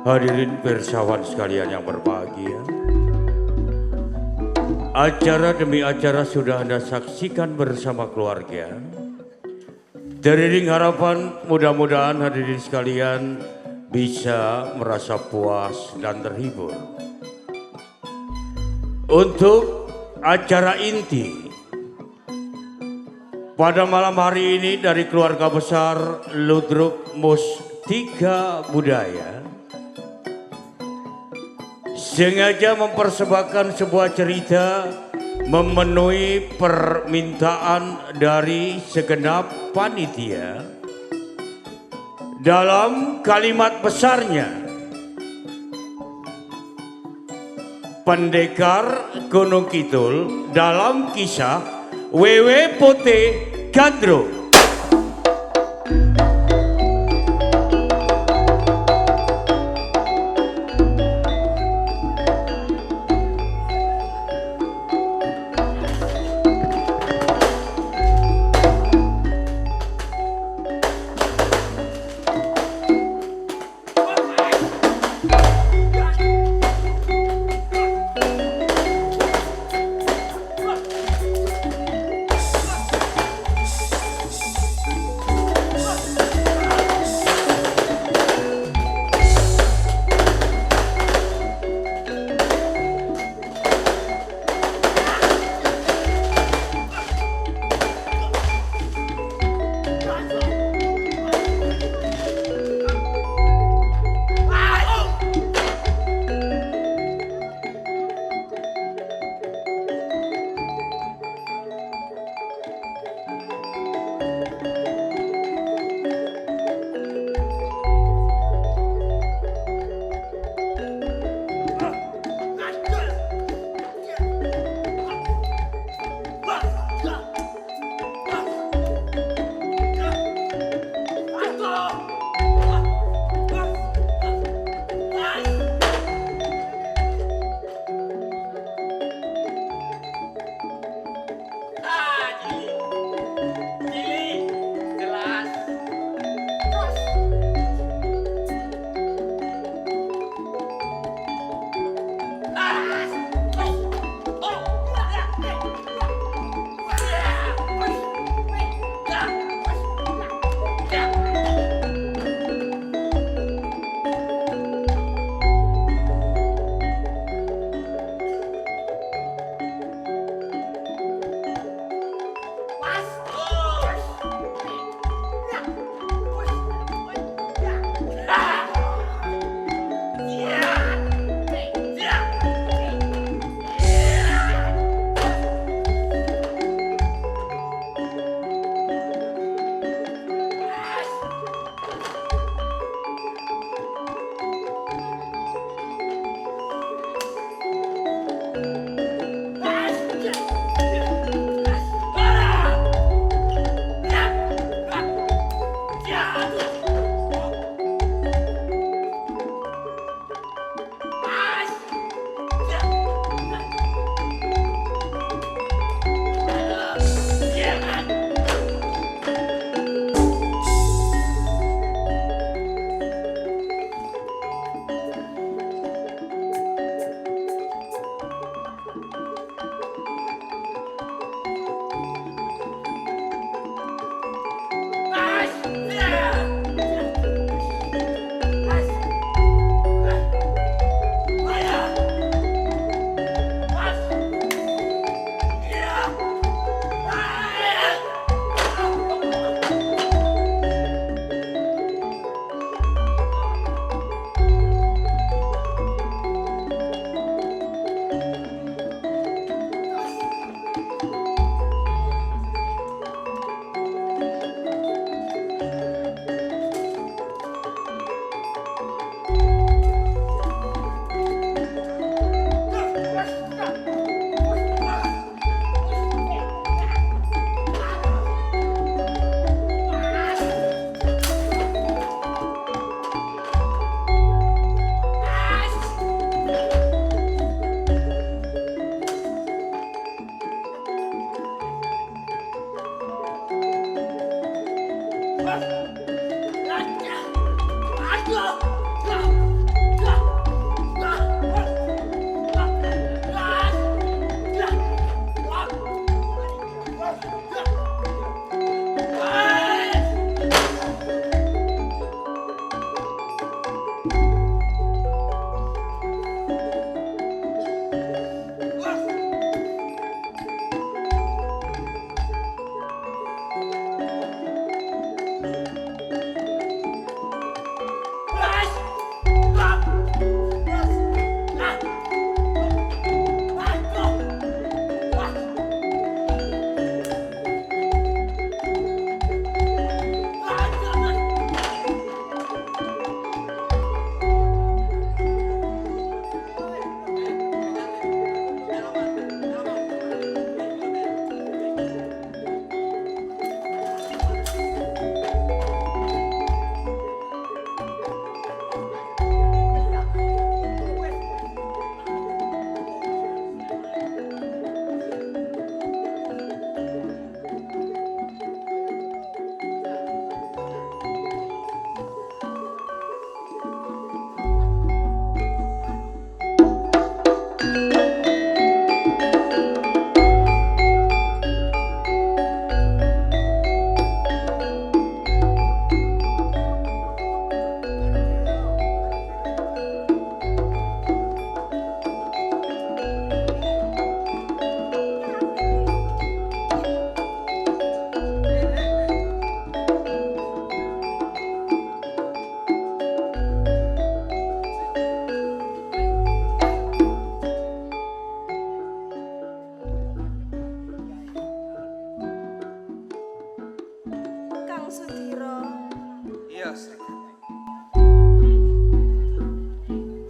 Hadirin pirsawan sekalian yang berbahagia, acara demi acara sudah Anda saksikan bersama keluarga. Teriring harapan mudah-mudahan hadirin sekalian bisa merasa puas dan terhibur. Untuk acara inti pada malam hari ini dari keluarga besar Ludruk Mustika Budaya sengaja mempersembahkan sebuah cerita memenuhi permintaan dari segenap panitia dalam kalimat besarnya Pendekar Gunung Kidul dalam kisah Wewe Pote Gandrung.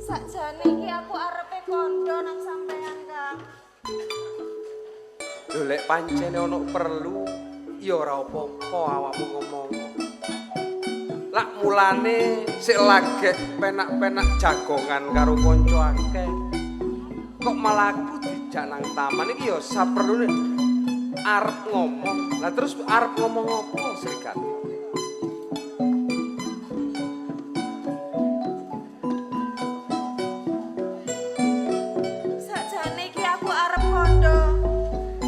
Sakjane iki aku arepe kondo nang sampean, Kang. Lho lek pancene ana perlu ya ora apa-apa awakmu ngomong. Lak mulane sik lagek penak-penak jagongan karo kanca akeh. Kok malah aku dijak nang taman iki ya saperlune arep ngomong. Lah terus arep ngomong apa Srigati? Sakjane iki aku arep kondo.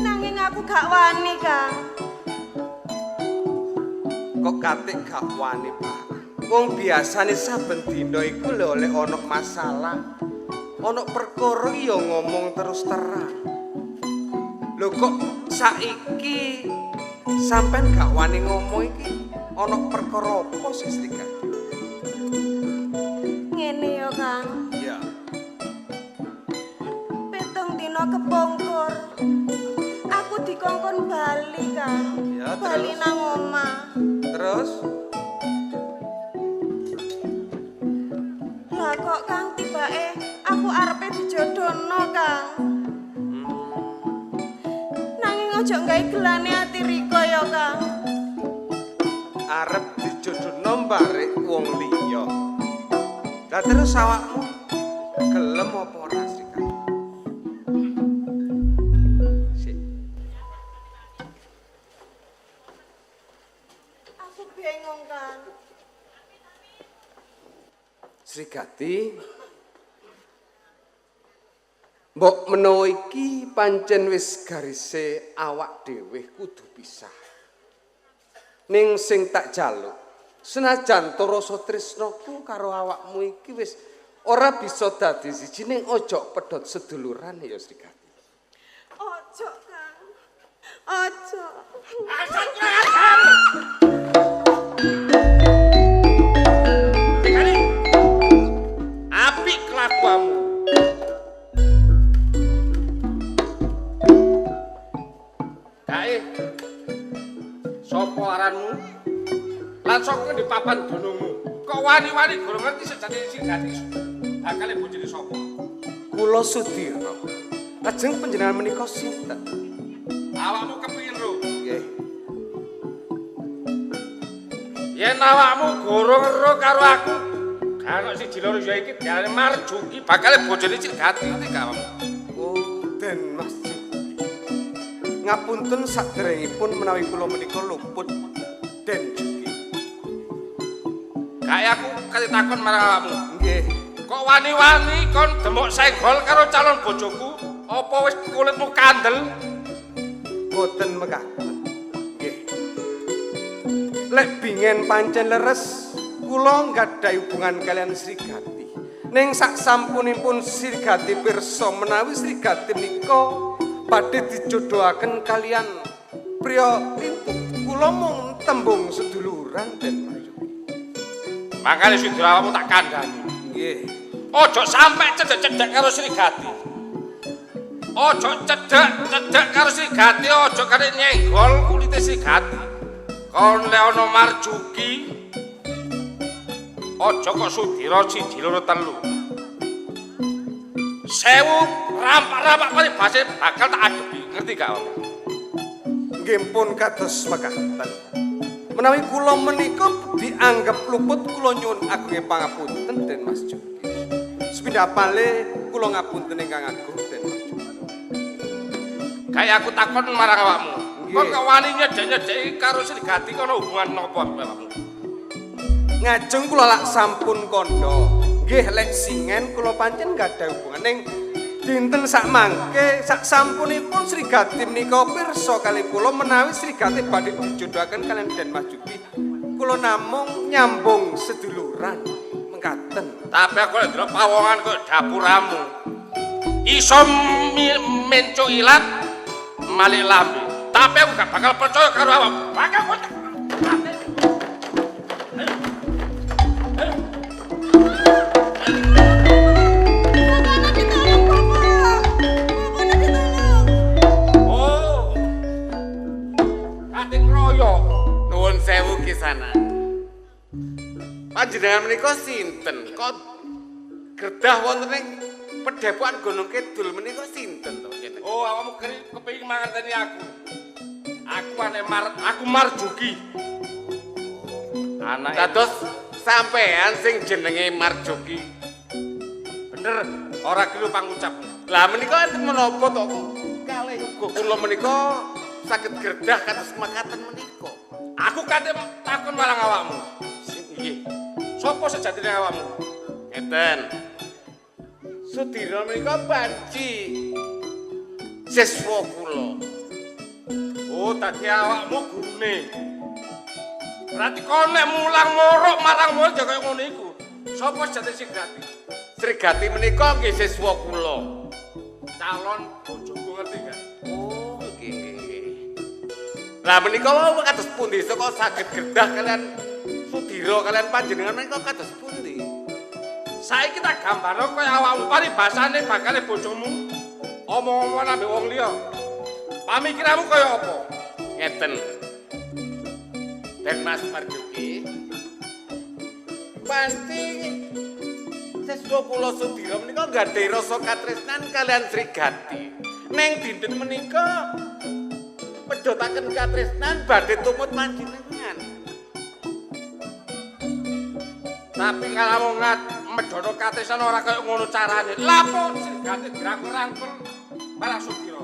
Nanging aku gak wani, Kang. Kok katik gak wani barang. Wong biasane saben dina iku lho oleh ana masalah, ana perkara ya ngomong terus terang. Lho kok saiki sampean gak wani ngomong iki ana perkara apa sih Srigati? Ngene yo, Kang. Iya. 7 dina kepungkur. Aku dikongkon bali, Kang. Ya, bali terus? nang omah. Terus Lah kok Kang tibake aku arepe dijodohno, Kang. Nanging ojo gawe gelane ati Riko ya, Kang. Arep dijodohno barek wong liya. Lah terus awakmu gelem apa ora Srigati? Sik. Aku bingung, Kang. Srigati, mbok menawa iki pancen wis garise awak dhewe kudu pisah. Ning sing tak jaluk, senajan to rasa tresnaku karo awakmu iki wis ora bisa dadi siji, ning aja pedhot seduluran ya Srigati. Ojo, Kang. Ojo. Srigati. Apik kelakuanmu. Kae. Sopo aranmu? Lan saka ngendi papan dunungmu? Kok wani-wani gorong ngerti sejatine Srigati bakale bojone sapa? Kula Sudira. Lajeng panjenengan menika sinten? Awakmu kepingin ro? Nggih. Yen awakmu gorong ero karo aku, gak ono siji loro ya iki diarani Marjuki bakale bojone Srigati ngerti gak awakmu? Oh, Den Mas Juki. Ngapunten saderengipun menawi kula menika luput Den Juki. Kae aku kate takon marang awakmu. Nggih. Kok wani-wani kon demok senggol karo calon bojoku? Apa wis kulitmu kandel? Boten mekaten. Nggih. Lek bingen pancen leres, kula nggadahi hubungan kalian Srigati. Ning sak sampunipun Srigati pirsa menawi Srigati menika badhe dijodohaken kalian priya lintu. Kula mung tembung seduluran Den Mas Juki. Makane sudra awakmu tak kandhani. Nggih. Ojo sampe cedhek-cedhek karo Srigati. Ojo cedhek-cedhek karo Srigati, ojo kare nyenggol kulite Srigati. Kon lek ana Marjuki, ojo kok Sudira 1 2 3. 1000 rampak-rampak paribase bakal tak adepi, ngerti gak awakmu? Nggih pun kados mekaten. Menawi kula menika dianggep luput, kula nyuwun agunge pangapunten Den Mas Juki. Sepindah malih kula ngapunten ingkang agung Den Mas Juki. Kayak aku takon marang awakmu. Nggih. Kok kok wani nyedhek-nyedheki karo Srigati kono hubungan napa awakmu? Ngajeng kula lak sampun kandha. Nggih lek singen kula pancen gadah hubungan ning dinten sak mangke sak sampunipun Srigati menika pirsa kali kula menawi Srigati badhe dijodohaken kalian Den Mas Juki. Kula namung nyambung seduluran mekaten. Tapi aku lek ndelok pawongan kok dapuramu. Iso mencuk ilat malik lambe. Tapi aku gak bakal percaya karo awakmu. Bakal aku tak. Bapakna ditolong, Bapak. Bapakna ditolong. Oh. Kate ngroyok. Nuwun sewu Kisana. Panjenengan menika sinten? Kok Gerdah wonten ing Padepokan Gunung Kidul menika sinten to jenengan? Oh, awakmu kepengin mangerteni aku. Aku ane aku Marjuki. Anake Dados sampean sing jenenge Marjuki. Bener, ora keliru pangucap. Lah menika enten menapa to kok kalih uga kula menika saged gerdah kados makaten menika. Aku kate takon marang awakmu. Nggih. Sopo sejatine awakmu? Ngeten. Sudira menika panci siswa kula. Oh, dadi awakmu gurune. Berarti kon nek mulang morok marang murid ya kaya ngono iku. Sopo sejatine Srigati? Srigati menika nggih siswa kula. Calon bojoku ngerti gak? Oh, nggih nggih nggih. Lah menika wau kados pundi saka saged gerdah kalian Sudira kalian panjenengan menika kados pundi? Saiki tak gambarno kaya awakmu paribasane bakale bojomu omong-omongan ambek wong liya. Pamikiranmu kaya apa? Ngeten. Den Mas Marjuki. Panci siswa kula Sudira menika gadhahi rasa katresnan kalian Srigati. Ning dinten menika pedhotaken katresnan badhe tumut panjenengan. Tapi kalau medhono katresnan ora kaya ngono carane. Lapo Srigati dirangkul-rangkul malah Sudira.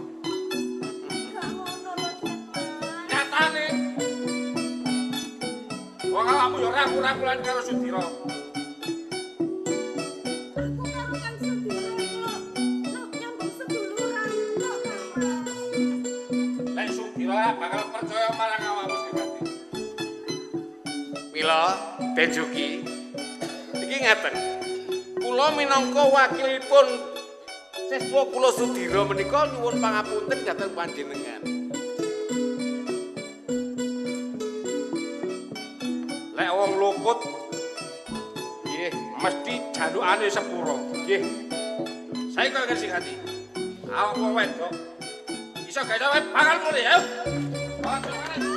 Gak ngono lho, Den Mas. Nyatane wong awakmu ya rangkul-rangkulan karo Sudira. Aku karo Kang Sudira iku lho nyambung seduluran kok, Kang Mas. Lek Sudira ora bakal percaya marang awakmu Srigati. Mila Den Juki iki ngeten. Kula minangka wakilipun siswa kula Sudira menika nyuwun pangapunten dhateng panjenengan. Lek wong luput Nggih, mesti jalukane sepuro. nggih. Saiki kok ngerti Srigati. Awak wong wedok iso gawe bakal mulih ya. Ayo.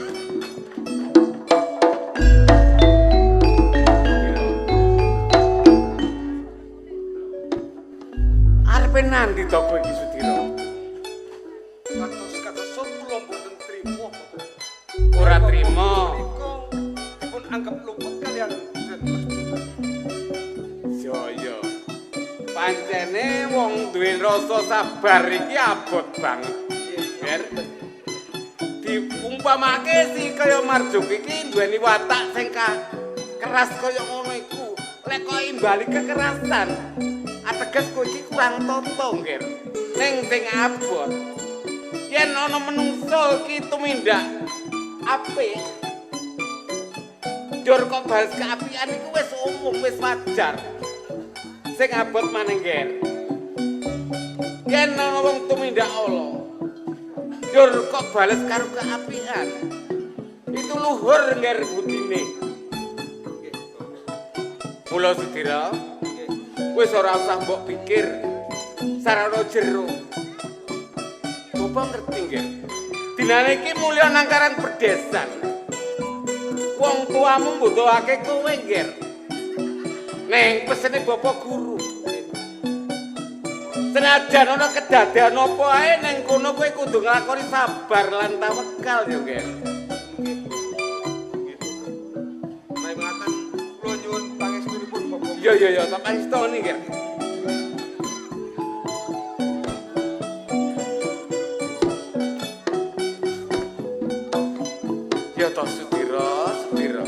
Arepe nandi to kowe iki Sudira? Kados kadoso kula mboten trima. Ora trima. Menika dipun anggap luput kalian Den Marjuki. Jaya. Pancene wong duwe rasa sabar iki abot banget. Ger. Diumpamake si kaya Marjuki iki duweni watak sing keras kaya ngono iku. Lek kok imbali kekerasan, ateges kowe iki kurang tata, Ger. Ning sing abot, yen ana menungso iki tumindak apik, njur kok bales keapian iku wis umum, wis wajar. Sing abot maneh, Ger. Yen ana wong tumindak ala, njur kok bales karo keapian, itu luhur, Ger, budine. Mula Sudira, wis ora usah mbok pikir sarana jero. Bapak ngerti nggih. Dinane iki mulya nang karang pedesan. Wong tuamu mbutuhake kowe, Nger. Neng pesene bapak guru. Senajan ana kedadean apa ae neng kono kowe kudu nglakoni sabar lan tawakal ya, Nger. Menawi mekaten kula nyuwun pangestunipun Bapak. Iya iya iya, tak pangestoni, Nger. Ya toh Sudira, Sudira.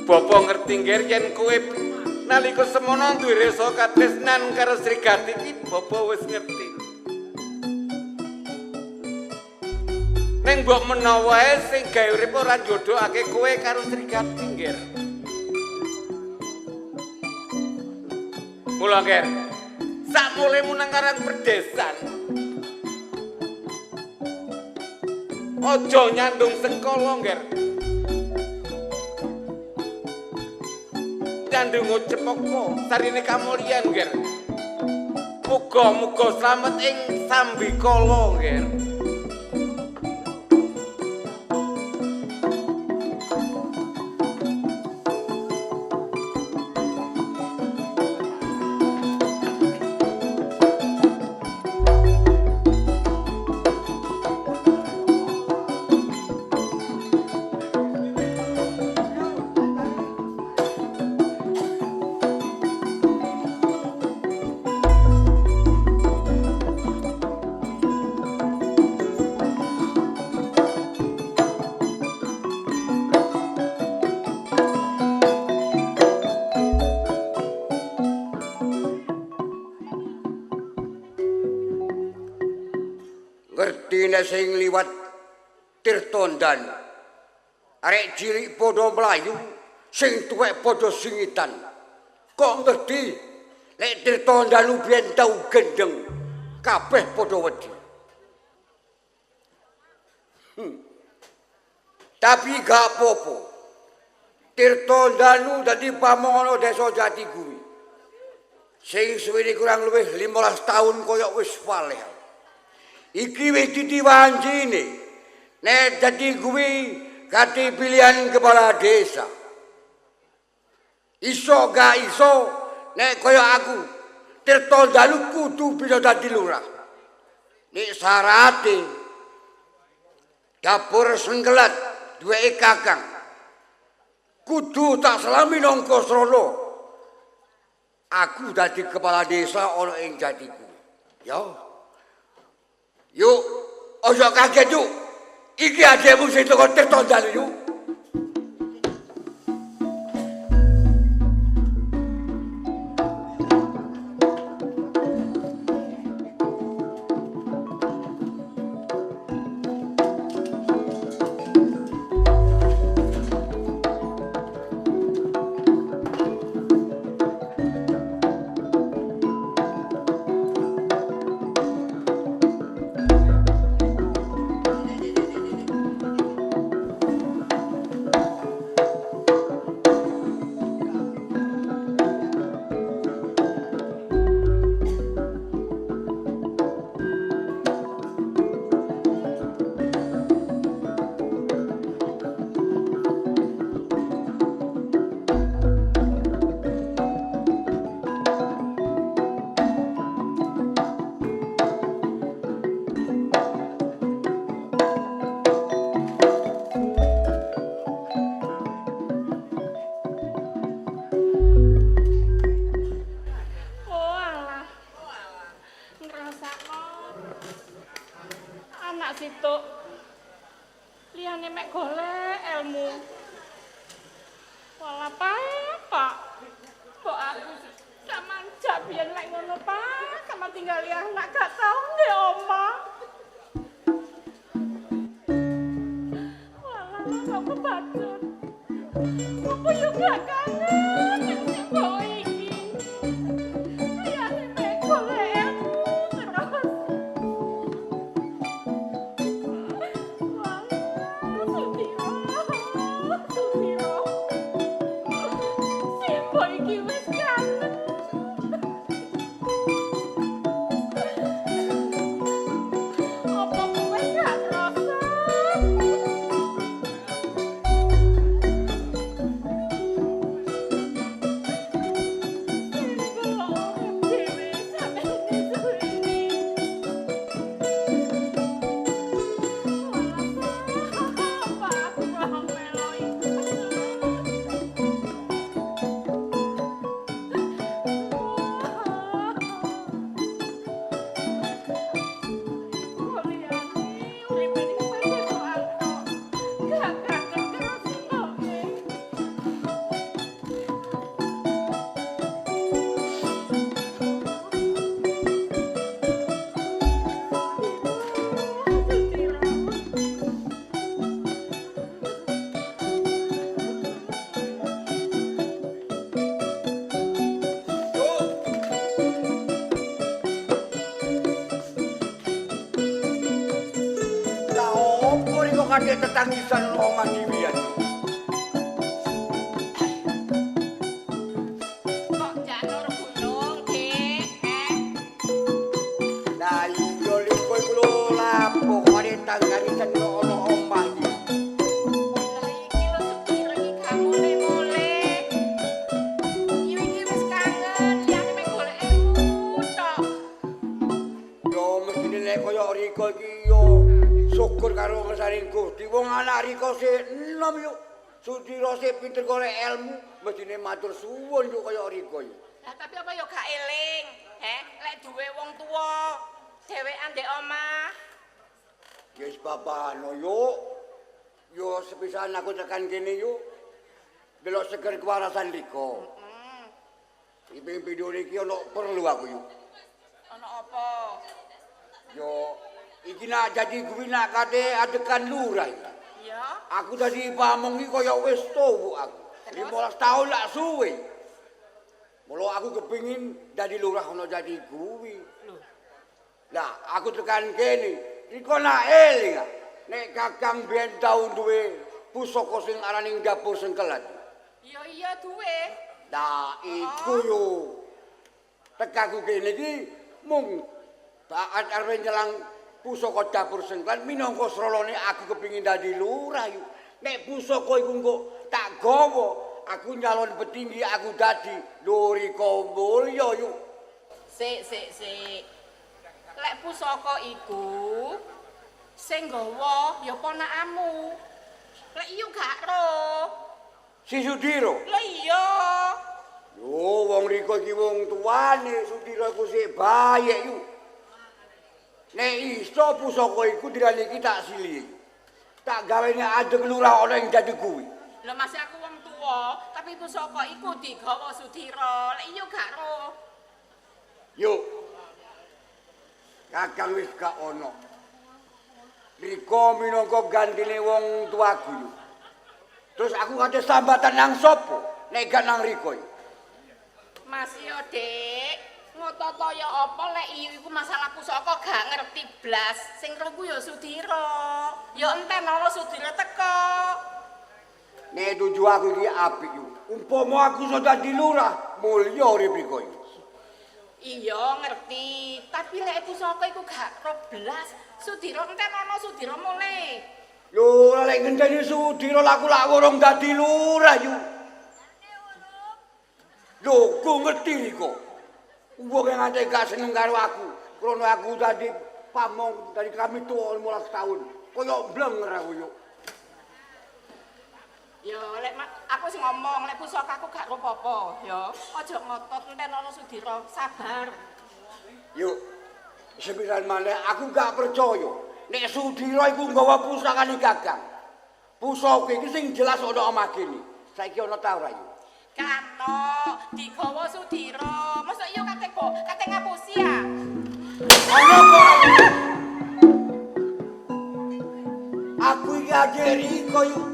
Bapak ngerti Nger yen kowe nalika semono duwe rasa katresnan karo Srigati iki bapak wis ngerti. Ning mbok menawa ae sing gawe urip ora njodhokake kowe karo Srigati, Nger. Mula, Nger, sakmulemu nang karang pedesan, aja nyandung sengkala, Nger. Nyandung cepaka sarine kamulyan, Nger. Muga-muga slamet ing sambikala, Nger. Ngerti nek sing liwat Tirtondanu. Arek cilik padha mlayu, sing tuwek padha singitan. Kok ngerti nek Tirtondanu biyen tau gendeng, kabeh padha wedi. Tapi gak apa-apa. Tirtondanu dadi pamongono desa Jatiguwi. Sing suwene kurang luwih 15 tahun koyok wis waleh. Iki wis titiwancine. Nek dadi kuwi gati pilihan kepala desa. Iso gak iso nek koyok aku Tirtondanu kudu bisa dadi lurah. Nek syarate dapur sengkelat duweke kakang kudu tak selami nangka srana. Aku dadi kepala desa ana ing Jatiku. Ya. Yuk, aja kaget yuk. Iki adekmu sing teko Tirtondanu yuk. Liyane mek golek ilmu. Walah Pak. Mbok aku gak manja biyen lek ngono Pak, sama tinggal anak gak tau ndek omah. Walah kok kebacut. Apa yo gak kangen ning mbok iki. Liyane mek golek ilmu terus. Sudiro. Simbo iki wis kangen. Apa kowe gak krasa? Simbo urip dhewe sampe suwene. Apa aku kok melo iku. Kok liyane uripe ning padepokan tok. Gak kangen karo simboke. Sudiro. Lah opo riko kadhe tetangisan omah dhewean? Kok janur gunung, Dik? Eh? Lah iya liko iku lho lapo kadhe tangisan ana omah iki. Lah iki lho Sudiro iki gak mulih-mulih. Yo iki wis kangen, liyane mek golek ilmu tok. Yo mestine nek kaya riko iki yo syukur karo ngersane Gusti. Wong anak riko sik enom yo. Sudiro sik pinter golek ilmu, mestine matur suwun yo kaya riko yo. Lah tapi apa yo gak eling, heh? Lek duwe wong tuwa dhewean ndek omah. Ya wis babano yo. Yo sepisan aku tekan kene yo. Delok seger kewarasan riko. Iki ping pindho iki ana perlu aku yo. Ana apa? Yo Iki nak jadi kuwi nak kate adegan lurah iki. Iya. Aku dadi pamong iki kaya wis tuwuk aku. 15 tahun lak suwe. Mula aku kepingin dadi lurah ana jadi kuwi. Lho. Lah aku tekan kene, riko nak eling ah. Nek Kakang biyen tau duwe pusaka sing arane dapur sengkelat. Iya iya duwe. Lah iku yo. Tekaku kene iki mung bakat arep nyelang pusaka dapur sengkelat minangka srolone aku kepingin dadi lurah yu. Nek pusaka iku engko tak gawa, aku nyalon petinggi aku dadi Lurika Mulya yu. Sik sik sik. Lek pusaka iku sing gawa ya ponakanmu. Lek iya gak ro. Si Sudiro. Lah iya. Yo wong riko iki wong tuane, Sudiro iku sik bayek yu. Nek iso pusaka iku dirane iki tak silihi. Tak gawene adeg lurah ana ing dadi kuwi. Lah masih aku wong tuwa, tapi pusaka iku digawa Sudiro. Lek iya gak ro. Yuk. Kakang wis gak ono. Riko minangka gantine wong tuaku yu. Terus aku kate sambatan nang sapa nek gak nang Riko yu. Mas yo, Dik. Ngotot ya apa lek iya iku masalah pusaka gak ngerti blas. Sing ro ku ya Sudiro. Ya enten ana Sudiro teko. Nek tuju aku iki apik yu. Umpama aku iso dadi lurah, mulya urip Riko yu. Iya ngerti, tapi lek pusaka iku gak ro blas. Sudiro enten ana Sudiro mulih. Lho, lek ngenteni Sudiro laku lak urung dadi lurah yu. Lho, ku ngerti Riko. Wong yang nganti gak seneng karo aku, krono aku dadi pamong dari kami tuwa 15 tahun. Kaya blenger aku yuk. Ya lek aku sing ngomong, lek pusaka aku gak apa-apa, ya. Aja ngotot enten ana Sudiro, sabar. Yuk, sepisan maneh aku gak percaya nek Sudiro iku nggawa pusakane Kakang. Pusaka iki sing jelas ana omah kene. Saiki ana ta ora yuk? Kano digawa Sudiro. Mosok iya kate kok, kate ngapusi ya. Ana apa ora? Aku iki aja Riko yuk.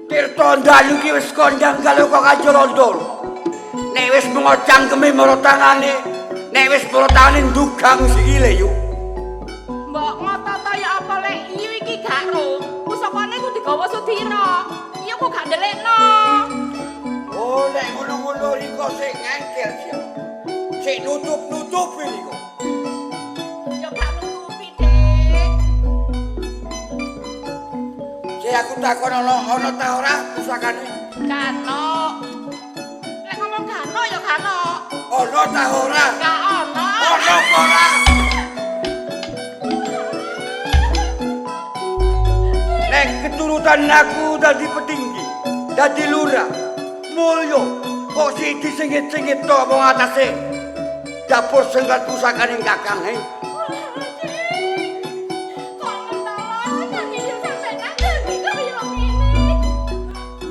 Tirta Ndalu iki wis kondang karo kok Kajarandala. Nek wis mengo cangkeme mara tangane, nek wis mara tangane ndugang sikile yuk. Mbok ngotot ya apa lek iya iki gak ro. Pusakane ku digawa Sudiro. Iya kok gak ndelikno. Oh, nek ngono-ngono Riko sik ngengkel siap. Sik nutup-nutupi Riko. Ya gak nutupi, Dik. Sik aku takon ana ta ora pusakane? Gano. Lek ngomong gano ya gano. Ana ta ora? Gak ono. Ana apa ora? Nek keturutan aku dadi petinggi, dadi lurah, mulya kok sik disengit-sengit to wong atase dapur sengkat pusakane Kakang he. Kok mentolo iya sampe nang kaya ngene.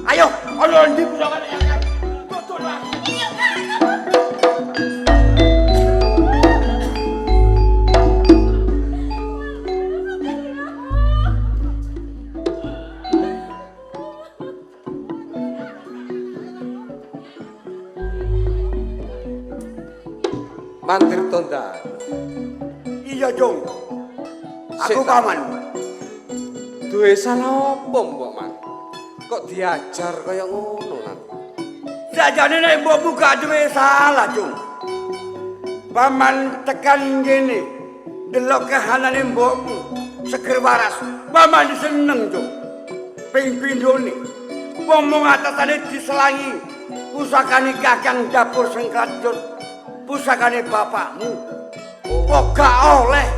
Ayo, ana ndi pusakane Kakang? Tutul aku. Iya gano. Mantir Tondano. Iya, Jong. Aku paman. Duwe salah apa mbok, Man? Kok diajar kaya ngono nanti? Sajane nek mbokmu gak duwe salah, Jong. Paman tekan kene, delok kahanane mbokmu seger waras. Paman seneng, Jong. Ping pindhone wong mung atasane diselangi pusakane Kakang dapur sengkat pusakane bapakmu. Kok gak oleh?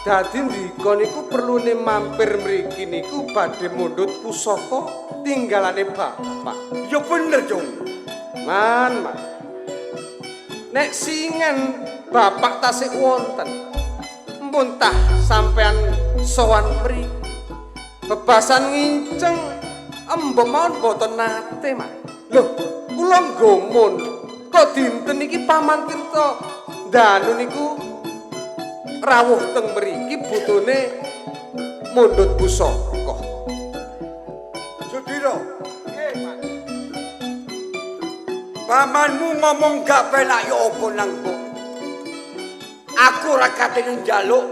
Dadi ndika niku perlune mampir mriki niku badhe mundhut pusaka tinggalane bapak. Ya bener, Jong. Man, man. Nek singen bapak tasik wonten, mpun tah sampean sowan mriki. Bebasan nginceng embem mawon mboten nate, Mas. Lho, kula nggumun. Kok dinten niki Paman Tirta Ndanu niku Rawuh teng mriki butune mundhut pusaka. Sudiro, Nggih, Mas. Pamanmu ngomong gak penak ya apa nang mbok. Aku ora katene njaluk,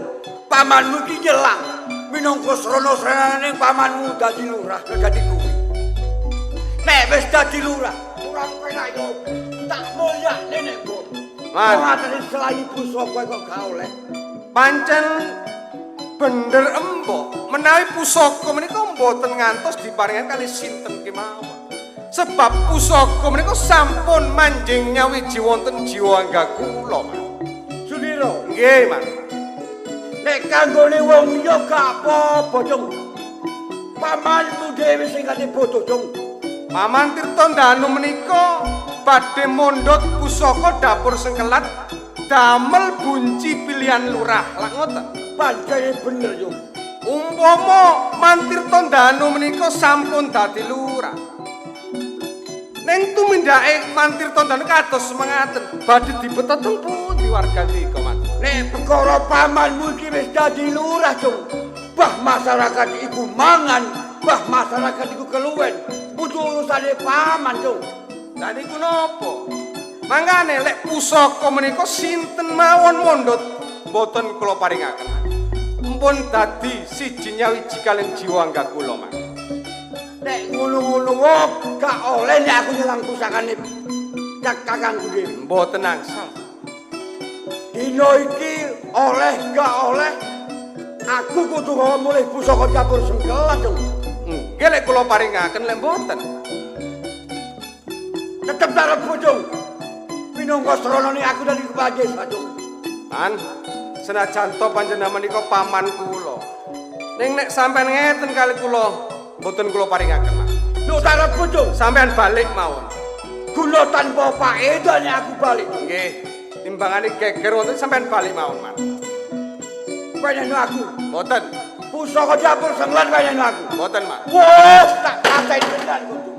pamanmu iki nyelang minangka srana-sranane pamanmu dadi lurah, dadi kuwi. Nek wis dadi lurah, ora penak ya apa. Tak mulyakne nek mbok. Man. Ora selayu pusaka kok gak oleh. Pancen bener embok menawi pusaka menika mboten ngantos diparingan kali sinten kemawon. Sebab pusaka menika sampun manjing nyawiji wonten jiwa angga kula, Mas. Sudiro, Nggih, Mas. nek kanggone wong liya gak apa-apa, Jung. Pamanmu dhewe sing kate bodho, Jung. Paman Tirta Ndanu menika badhe mondhot pusaka dapur sengkelat damel bunci pilihan lurah. Lak ngoten. Pancene bener, Jung. Umpama Man Tirta Ndanu menika sampun dadi lurah. Ning tumindake Man Tirta Ndanu kados mengaten, badhe dibeto teng pundi warga nika, Man? Nek perkara pamanmu iki wis dadi lurah, Jung. Bah masyarakat iku mangan, bah masyarakat iku keluwen. Kudu urusane paman, Jung. Lah niku napa? Mangkane lek pusaka menika sinten mawon mondhot mboten kula paringaken. Mpun dadi siji nyawiji kaliyan jiwa angga kula, Mas. Nek ngono-ngono wae gak oleh nek aku nyelang pusakane kakangku dhewe. Mboten angsal. Dina iki oleh gak oleh aku kudu gawa mulih pusaka dapur sengkelat, Jung. Nggih lek kula paringaken lek mboten. Tetep tak rebut, Jung. Minangka sranane aku dadi kepala desa, Jung. Man, senajan to panjenengan menika paman kula. Ning nek sampean ngeten kali kula mboten kula paringaken, Mas. Lho tak rebut, Jung. Sampean balik mawon. Guna tanpa paedah nek aku balik. Nggih, timbangane geger wonten sampean balik mawon, Mas. Pengen aku. Mboten, Pusaka dapur sengkelat pengen aku. mboten, Mas. Wes tak katain tenan kudu.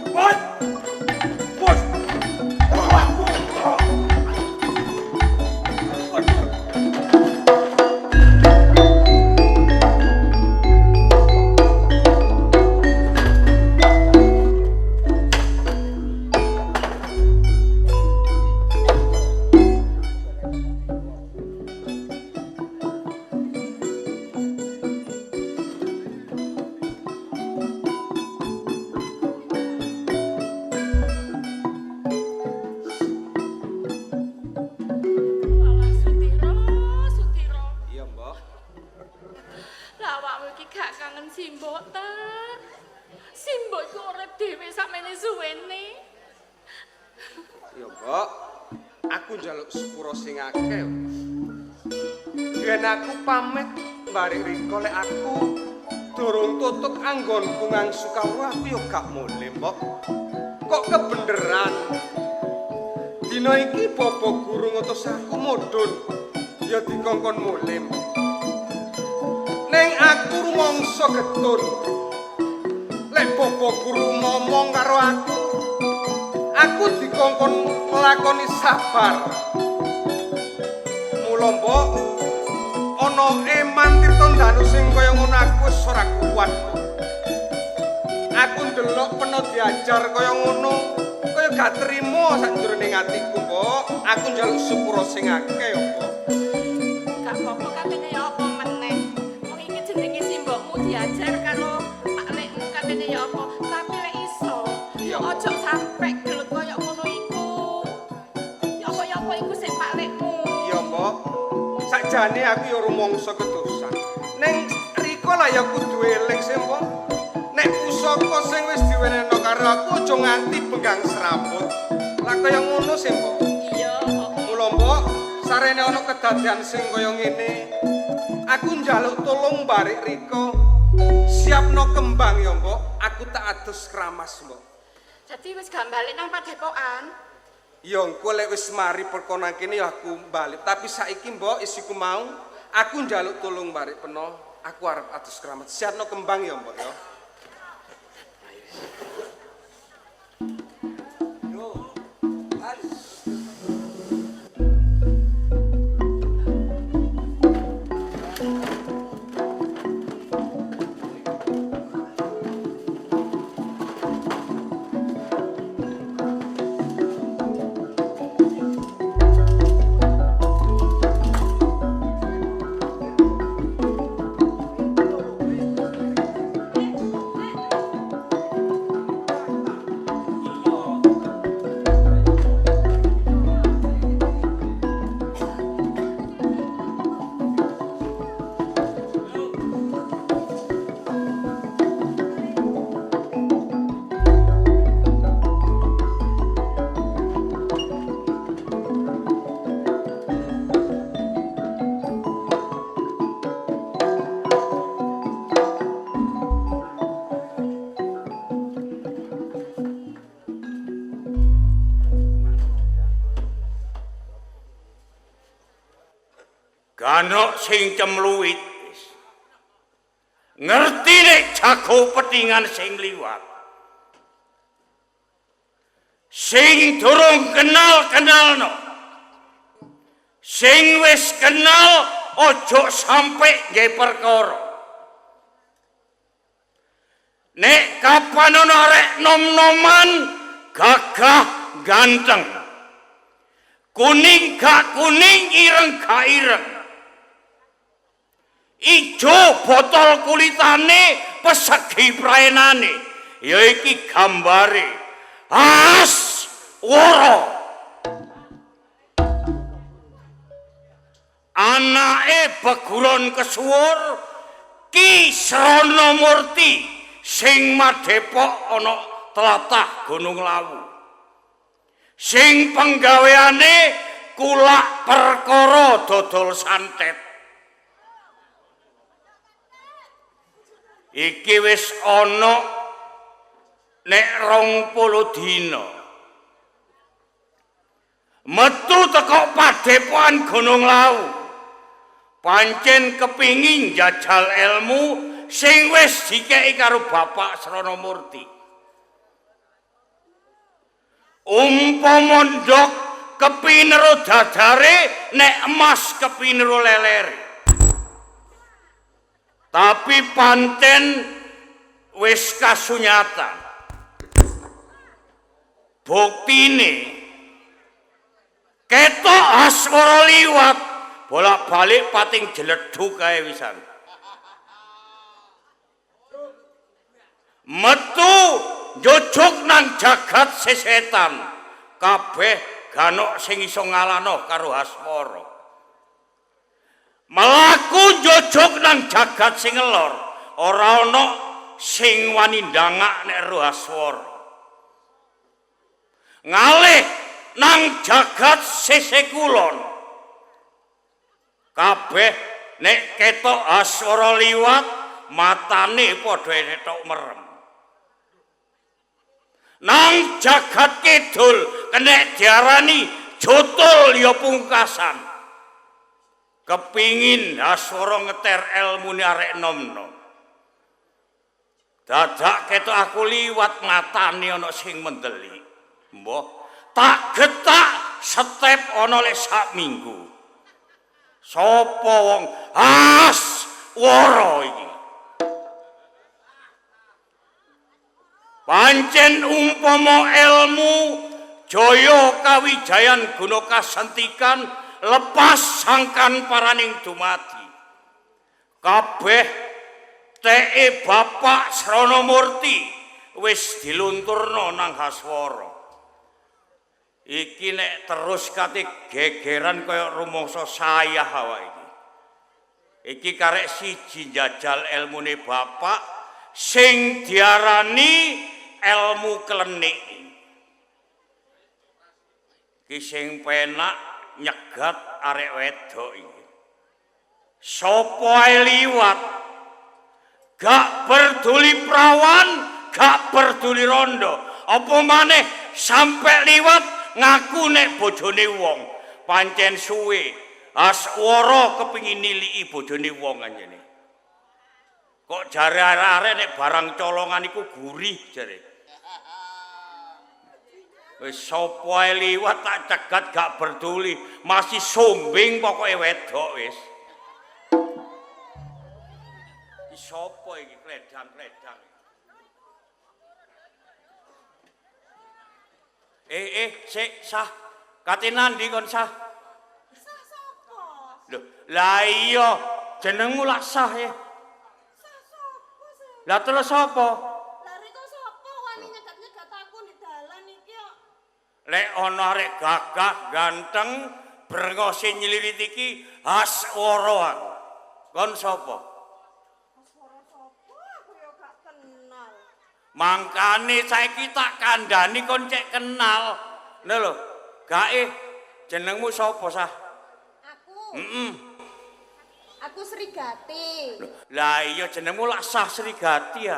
Bos. Bos. Walah Sudiro, Sudiro. Iya, Mbok. Lah awakmu iki gak kangen Simbok ta? Simbok iku urip dhewe sakmene suwene. Ya, Mbok. Aku njaluk sepuro sing akeh. Yen aku pamit bareng Rika lek aku durung tutuk anggonku ngangsu kawruh aku ya gak mulih, Mbok. Kok kebeneran? Dina iki bapa guru ngutus aku mudhun ya dikongkon mulih, Mbok. Ning aku rumangsa getun. Lek bapa guru ngomong karo aku, aku dikongkon nglakoni sabar. Mula mbok ana eman Tirta Ndanu sing kaya ngono aku wis ora kuat. Aku ndelok peno diajar kaya ngono, kaya gak trimo sakjroning atiku, Mbok. Aku njaluk sepuro sing akeh, Mbok. Gak apa-apa katene ya apa meneh. Wong iki jenenge simbokmu diajar karo Pak Lekmu katene ya apa. Tapi lek iso, ya ojo sampe gelut kaya ngono iku. Ya apa ya apa iku sik Pak Lekmu. Iya, Mbok. Sakjane aku ya rumangsa kedosan. Ning Rika lah ya kudu eling sih, Mbok. Nek pusaka sing wis diwenehno karo aku aja nganti benggang serabut. Lah kaya ngono sih, Mbok. Iya, heeh. Mula, Mbok, sarene ana kedadian sing kaya ngene. Aku njaluk tolong barek Rika. Siapno kembang ya, Mbok. Aku tak adus kramas, Mbok. Dadi wis gak balik nang padepokan. Ya engko lek wis mari perkara kene ya aku balik. Tapi saiki Mbok isiku mau aku njaluk tolong barek peno. Aku arep adus kramas. Siapno kembang ya, Mbok ya. Ganok sing cemluwit ngerti nek jago petingan sing liwat, sing durung kenal kenalno, sing wis kenal ojo sampe nggae perkara. Nek kapan ana arek nom-noman gagah ganteng, kuning gak kuning, ireng gak ireng, ijo botol kulitane, pesegi praenane, ya iki gambare Haswara. Anake Beguron kesuwur Ki Srana Murti sing madhepok ana tlatah Gunung Lawu, sing penggaweane kulak perkara dodol santet. Iki wis ana nek 20 dina metu teko padepokan Gunung Lawu, pancen kepingin njajal ilmu sing wis dikeki karo Bapak Srana Murti. Umpama ndok kepinero dadare, nek emas kepinero lelere. Tapi pancen wis kasunyatan. Buktine ketok Haswara liwat bolak-balik pating jeledhuk kae wisan. Metu njujuk nang jagat sesetan, kabeh ganok sing iso ngalano karo Haswara. Melaku njujuk nang jagat sing ngelor, ora ana sing wani ndangak nek ro Haswara. Ngalih nang jagat sisih kulon, kabeh nek ketok Haswara liwat matane padha ketok merem. Nang jagat kidul kenek diarani jotul ya pungkasan. Kepingin Haswara ngeter elmune arek nom-nom. Dadak ketok aku liwat matane ana sing mendeli. Mbah, tak getak step ana lek sak minggu. Sapa wong Haswara iki? Pancen umpama ilmu jaya kawijayan guna kasentikan lepas sangkan paraning dumadi. Kabeh teke Bapak Srana Murti wis dilunturno nang Haswara. Iki nek terus kate gegeran kaya rumangsa sayah awak iki. Iki karek siji njajal elmune bapak sing diarani elmu klenik. Iki sing penak nyegat arek wedok iki. Sapa ae liwat gak peduli prawan, gak peduli rondo, apa maneh sampe liwat ngaku nek bojone wong. Pancen suwe Haswara kepingin niliki bojone wong anjene. Kok jare arek-arek nek barang colongan iku gurih jare. Wis sapa ae liwat tak cegat gak berduli, masih sombing pokoke wedok wis. Iki sapa iki kledang-kledang. Sik sah. Kate nandi kon sah? Sah sapa? Lho, lah iya, jenengmu lak sah ya. Sah sapa sih? Lah terus sapa? Lah riko sapa wani nyegat-nyegat aku di dalan iki kok. Lek ana arek gagah ganteng brengose nylirit iki haswara aku. Kon sapa? Swara sapa aku ya gak kenal. Mangkane saiki tak kandhani kon cek kenal. Ngono lho. Gae jenengmu sapa sah? Aku, Heeh. aku Srigati. Lah iya jenengmu lak Sah Srigati ya.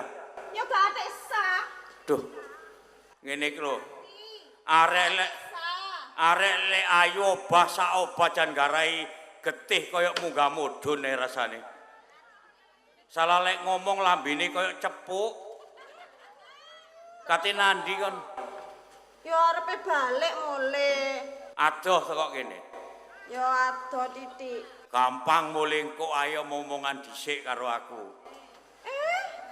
Ya gak atik sah. Duh. Ngene iki lho. Arek lek Sah. arek lek ayu obah sak obah jan garai getih kaya munggah mudhun ae rasane. Salah lek ngomong lambene kaya cepuk. Kate nandi kon? Ya arepe balik mulih. Adoh teko kene. Ya adoh titik. Gampang mulih kok ayo ngomongan dhisik karo aku.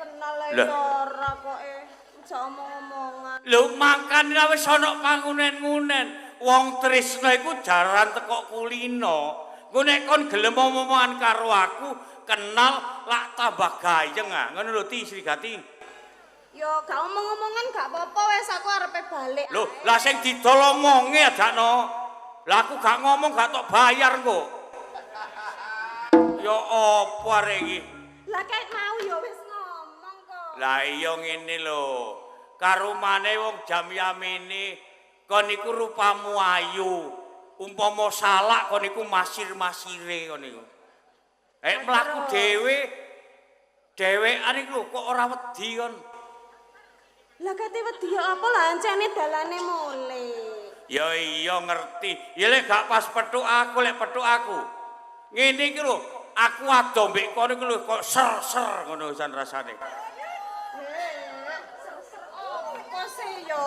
Kenal ae Lah. ya ora kok e. Aja omong-omongan. Lho makane wis ana pangunen-ngunen. Wong tresna iku jaran teko kulino. Engko nek kon gelem omong-omongan karo aku, kenal lak tambah gayeng ah. Ngono lho Ti Srigati. Ya gak omong-omongan gak apa-apa wis aku arepe balik. Lho, lah sing didol omonge adakno. Lah aku gak ngomong gak tok bayar kok. Ya apa arek iki? Lah kaet mau ya wis ngomong kok. Lah iya ngene lho. Karumane wong jam yamene kon iku rupamu ayu. Umpama salak kon iku masir-masire kon iku. Mlaku dhewe dhewean iku lho kok ora wedi kon. Lah kate wedi ya apa lah ancene dalane mulih. Ya iya ngerti. Ya lek gak pas petuk aku, lek petuk aku. Ngene iki lho, aku ado mbek kono iku lho kok ser-ser ngono jan rasane. Ser-ser opo sih ya?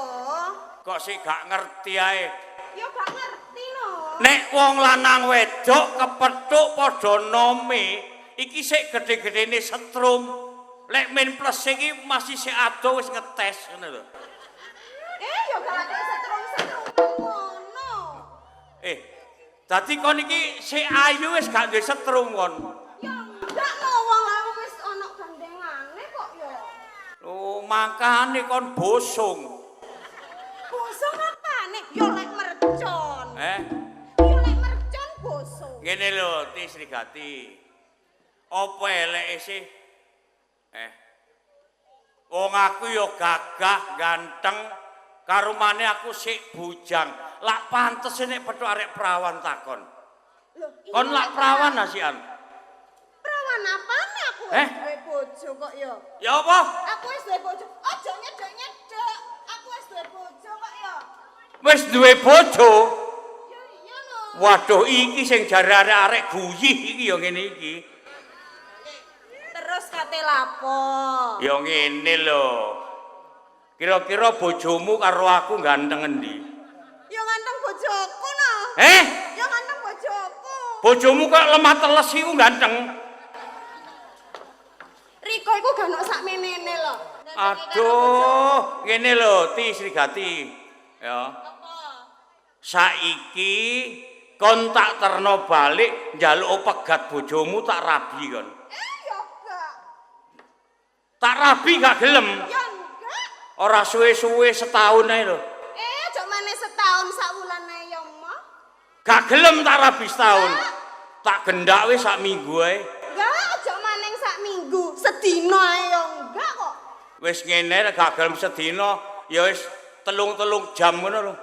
Kok sik gak ngerti ae. Ya gak ngerti no. Nek wong lanang wedok kepethuk padha nome, iki sik gedhe-gedhene setrum. Lek min plus iki masih sik ado wis ngetes ngono lho. Ya gak ada setrum-setrum ngono. Dadi kon iki sik ayu wis gak duwe setrum kon. Ya enggak no wong aku wis ana gandengane kok ya. Oh, makane kon bosong. Bosong apane? Ya lek mercon. Ya lek mercon bosong. Ngene lho, Ti Srigati. Apa eleke sih? Wong aku ya gagah, ganteng, karumane aku sik bujang. Lak pantes nek petuk arek perawan takon. Lho, Kon lak perawan asian. Perawan apane aku wis duwe bojo kok ya? Ya apa? Aku wis duwe bojo. Aja nyedek-nyedek. Aku wis duwe bojo kok ya. Wis duwe bojo? Ya iya lho. Waduh, iki sing jare arek-arek guyih iki ya ngene iki. Terus kate lapo? Ya ngene lho. Kira-kira bojomu karo aku ganteng endi? Ya ganteng bojoku no. Ya ganteng bojoku. Bojomu kok lemah teles iku ganteng. Riko iku gak ono sakmenene lho. Aduh, ngene lho Ti Srigati. Ya. Apa? Saiki kon tak terno balik njaluk pegat bojomu tak rabi kon. Ya gak. Tak rabi gak gelem. Ya enggak. Ora suwe-suwe setahun ae lho. Aja maneh setahun sak wulan ae ya, Ma. Gak gelem tak rabi setahun. Tak gendak wis sak minggu ae. Enggak, aja maneh sak minggu, sedina ae ya enggak kok. Wis ngene gak gelem sedina, ya wis telung-telung jam ngono lho.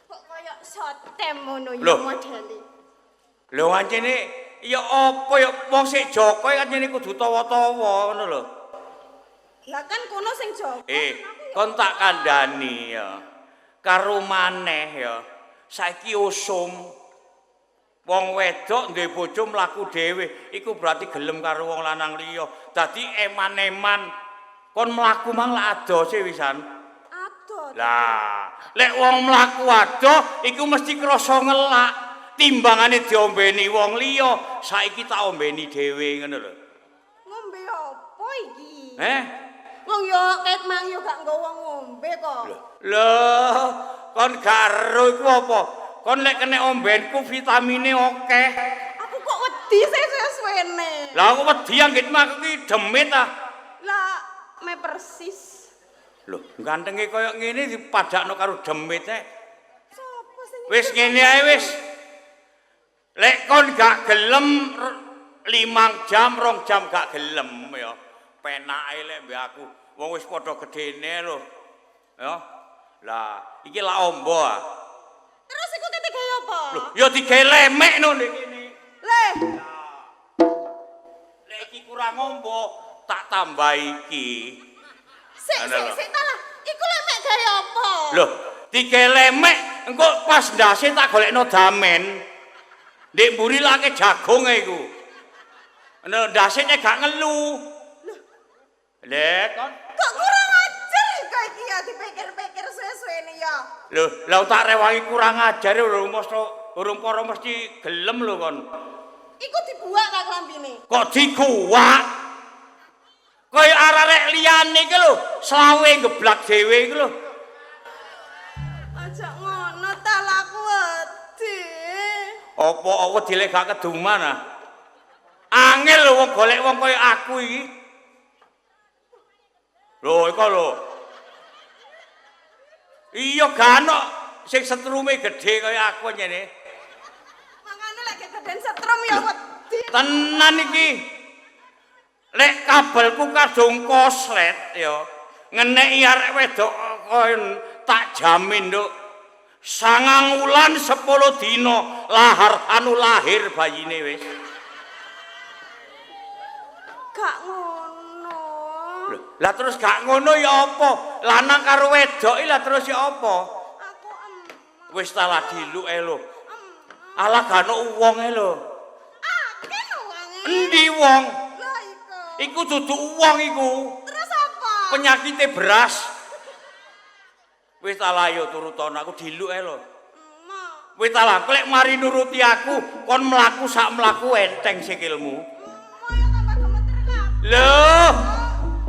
Kok koyo sotem ngono ya modele. Lho ancene ya apa ya wong sik Joko kancene kudu tawa-tawa ngono lho. Lah kan kono sing Joko. Kon tak kandhani ya. Karo maneh ya. Saiki usum. Wong wedok duwe bojo mlaku dhewe, iku berarti gelem karo wong lanang liya. Dadi eman-eman kon mlaku mang lak adose wisan. Adoh. Lah, lek wong mlaku adoh iku mesti krasa ngelak. Timbangane diombeni wong liya, saiki tak ombeni dhewe ngono lho. Ngombe apa iki? Eh? Wong yo ket mang yo gak nggawa ngombe kok. Lho, kon gak ero iku apa? Kon lek kena ombenku vitamine akeh. Aku kok wedi sesuk-suwene. Lah aku wedi anggitmu aku ki demit ah. Lah me persis. Lho, gantenge kaya ngene dipadakno karo demit e. Sopo sing Wis ngene ae wis. Lek kon gak gelem 5 jam, 2 jam gak gelem ya. Penake lek mbek aku. Wong wis padha gedene lho. Ya. Lah, iki lak ombo ah. Terus iku kete gawe apa? Lho, ya digawe lemek no ndek kene. Le, Lek iki kurang ombo, tak tambah iki. sik sik sik ta lah. Iku lemek gawe apa? Lho, digawe lemek engko pas ndase tak golekno damen. Ndek mburi lake jagung ae iku. Nek ndase nek gak ngelu. Lek kon Kok kurang ajar kok iki ya dipikir-pikir suwe-suwene ya. lho, lha tak rewangi kurang ajar lho urung para mesti gelem lho kon. Iku dibuak ta klambine? Kok dikuwak? Kaya arek liyane iki lho, selawe geblak dhewe iki lho. Aja ngono ta lah aku wedi. Apa wedi lek gak keduman ah. Angel lho wong golek wong kaya aku iki. Lho, iko lho. Iya gak ono sing setrume gedhe kaya aku ngene. Mangane lek gedean setrum ya wedi. Tenan iki. Lek kabelku kadung koslet ya. Ngeneki arek wedok koen tak jamin, Nduk. 9 wulan 10 dina lahar anu lahir bayine wis. Gak ngono. Lah terus gak ngono ya apa? Lanang karo wedok iki lah terus ya apa? Aku em. Wis ta lah diluk e lho. Alah gak ono wong e lho. Akeh wonge. Endi wong? Lah iku. Iku dudu wong iku. Terus apa? Penyakite beras. Wis ta lah yo turutono aku diluk e lho. Emma. Wis ta lah lek mari nuruti aku kon mlaku sak mlaku enteng sikilmu. Emma ya tambah gemeter kabeh. Lho,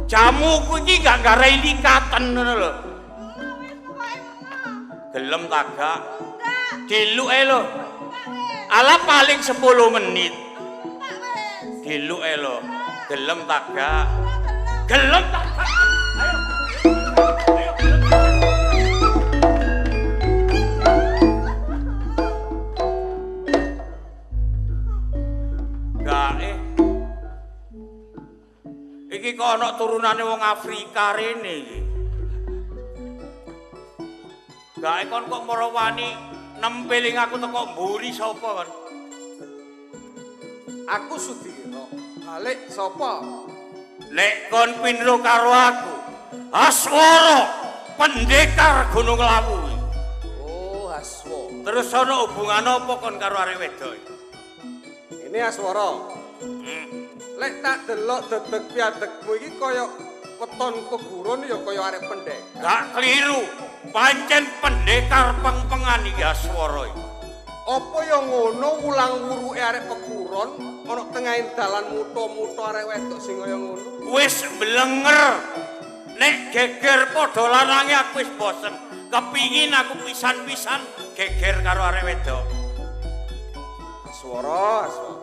jamuku iki gak garai likaten ngono lho. Emma wis pokoke emma. Gelem ta gak? Enggak. Diluke lho. Enggak wis. Ala paling 10 menit. Enggak wis. Diluke lho. Gelem ta gak? Enggak gelem. Gelem ta gak? Ayo. Ayo gelem ta gak? Gak eh. Iki kok ana turunane wong Afrika rene iki. Gak kon kok mara wani nempeling aku teko mburi sapa kon? Aku Sudira. Balik sapa? Nek kon pinro karo aku, Aswara, pendekar Gunung Lawu. Oh, Aswa. Terus ana hubungan apa kon karo arek wedok? Ini Aswara. Lek tak delok dedeg piadegmu iki kaya weton pegurun ya kaya arek pendekar. Gak keliru, pancen pendekar pengpengan iki Aswara iki. Apa ya ngono wulang wuruke arek peguron ana tengahing dalan muto-muto arek wedok sing kaya ngono. Wis blenger. Nek geger padha lanange aku wis bosen. Kepingin aku pisan-pisan geger karo arek wedok. Aswara, Aswara.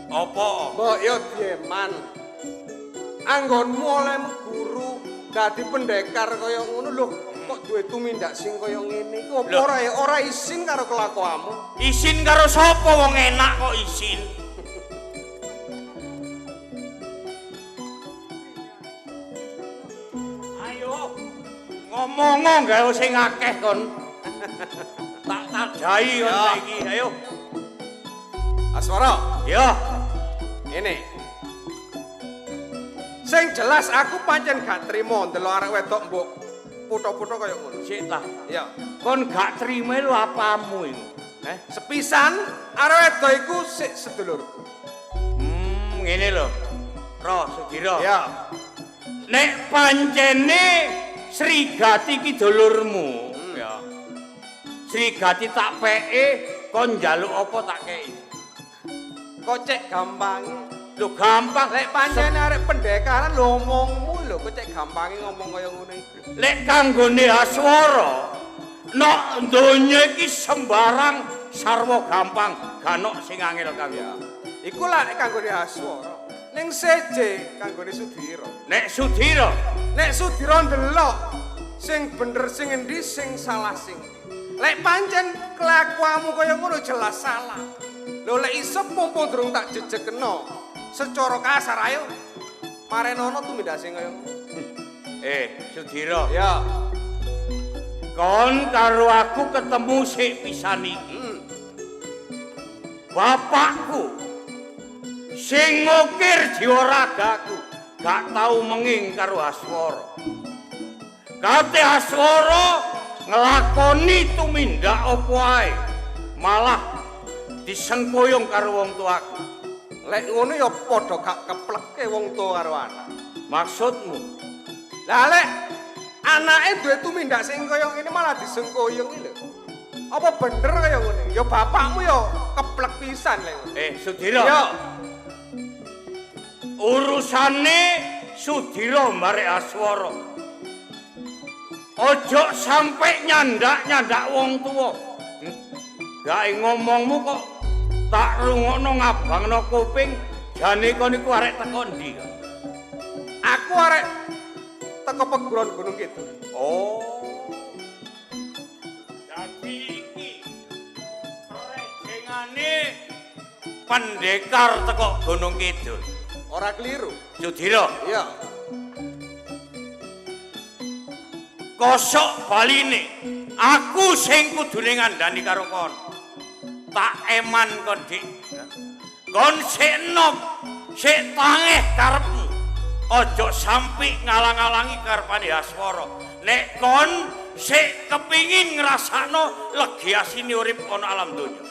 Apa? Mbok ya dieman. Anggonmu olehmu guru dadi pendekar kaya ngono lho, kok duwe tumindak sing kaya ngene iki apa ora ya ora isin karo kelakuanmu? Isin karo sapa wong enak kok isin? Ayo ngomongo gawe sing akeh kon. Tak tadai kon saiki, ayo. Aswara, Yo. ngene. Sing jelas aku pancen gak trimo ndelok arek wedok mbok puto-puto kaya ngono. Sik ta. Ya, Kon gak trime lho apamu iku? Sepisan arek wedok iku sik sedulurku. Ngene lho. Ro Sudira. Ya. Nek pancene Srigati ki dulurmu, ya. Srigati tak peke kon njaluk apa tak kei. Kok cek gampange? Lho gampang. Lek pancene arek pendekaran lho omongmu lho kok cek gampange ngomong kaya ngono iku. Lek kanggone Aswara, nok donya iki sembarang sarwa gampang, ganok sing angel kanggo. Iku lak kanggone Aswara. Ning seje kanggone Sudira. Nek Sudira, nek Sudira ndelok sing bener sing endi sing salah sing. Lek pancen kelakuanmu kaya ngono jelas salah. Lho lek iso mumpung durung tak jejekno secara kasar ayo marenono tumindake kaya ngono. Sudira. Ya. Kon karo aku ketemu sik pisan iki. Bapakku sing ngukir jiwa ragaku gak tau menging karo Aswara. Kate Aswara nglakoni tumindak apa ae, malah disengkuyung karo wong tuaku. Lek ngono ya padha gak kepleke wong tuwa karo anak. Maksudmu? Lah lek anake duwe tumindak sing kaya ngene malah disengkuyung iki lho. Apa bener kaya ngene? Ya bapakmu ya keplek pisan lek ngono. Sudira. Ya. Urusane Sudira mbarek Aswara. Ojo sampe nyandak-nyandak wong tuwa. Gae ngomongmu kok tak rungokno ngabangno kuping, jane kon iku arek teko ndi? Aku arek teko Peguron Gunung Kidul. Oh. Dadi iki rejengane pendekar teko Gunung Kidul. Ora keliru. Sudira. Iya. Kosok baline. Aku sing kudune ngandani karo kon. Tak eman kon, Dik. Kon sik enom, sik tangeh karepmu. Aja sampe ngalang-alangi karepane Aswara. Nek kon sik kepingin ngrasakno legi asine urip ana alam donya.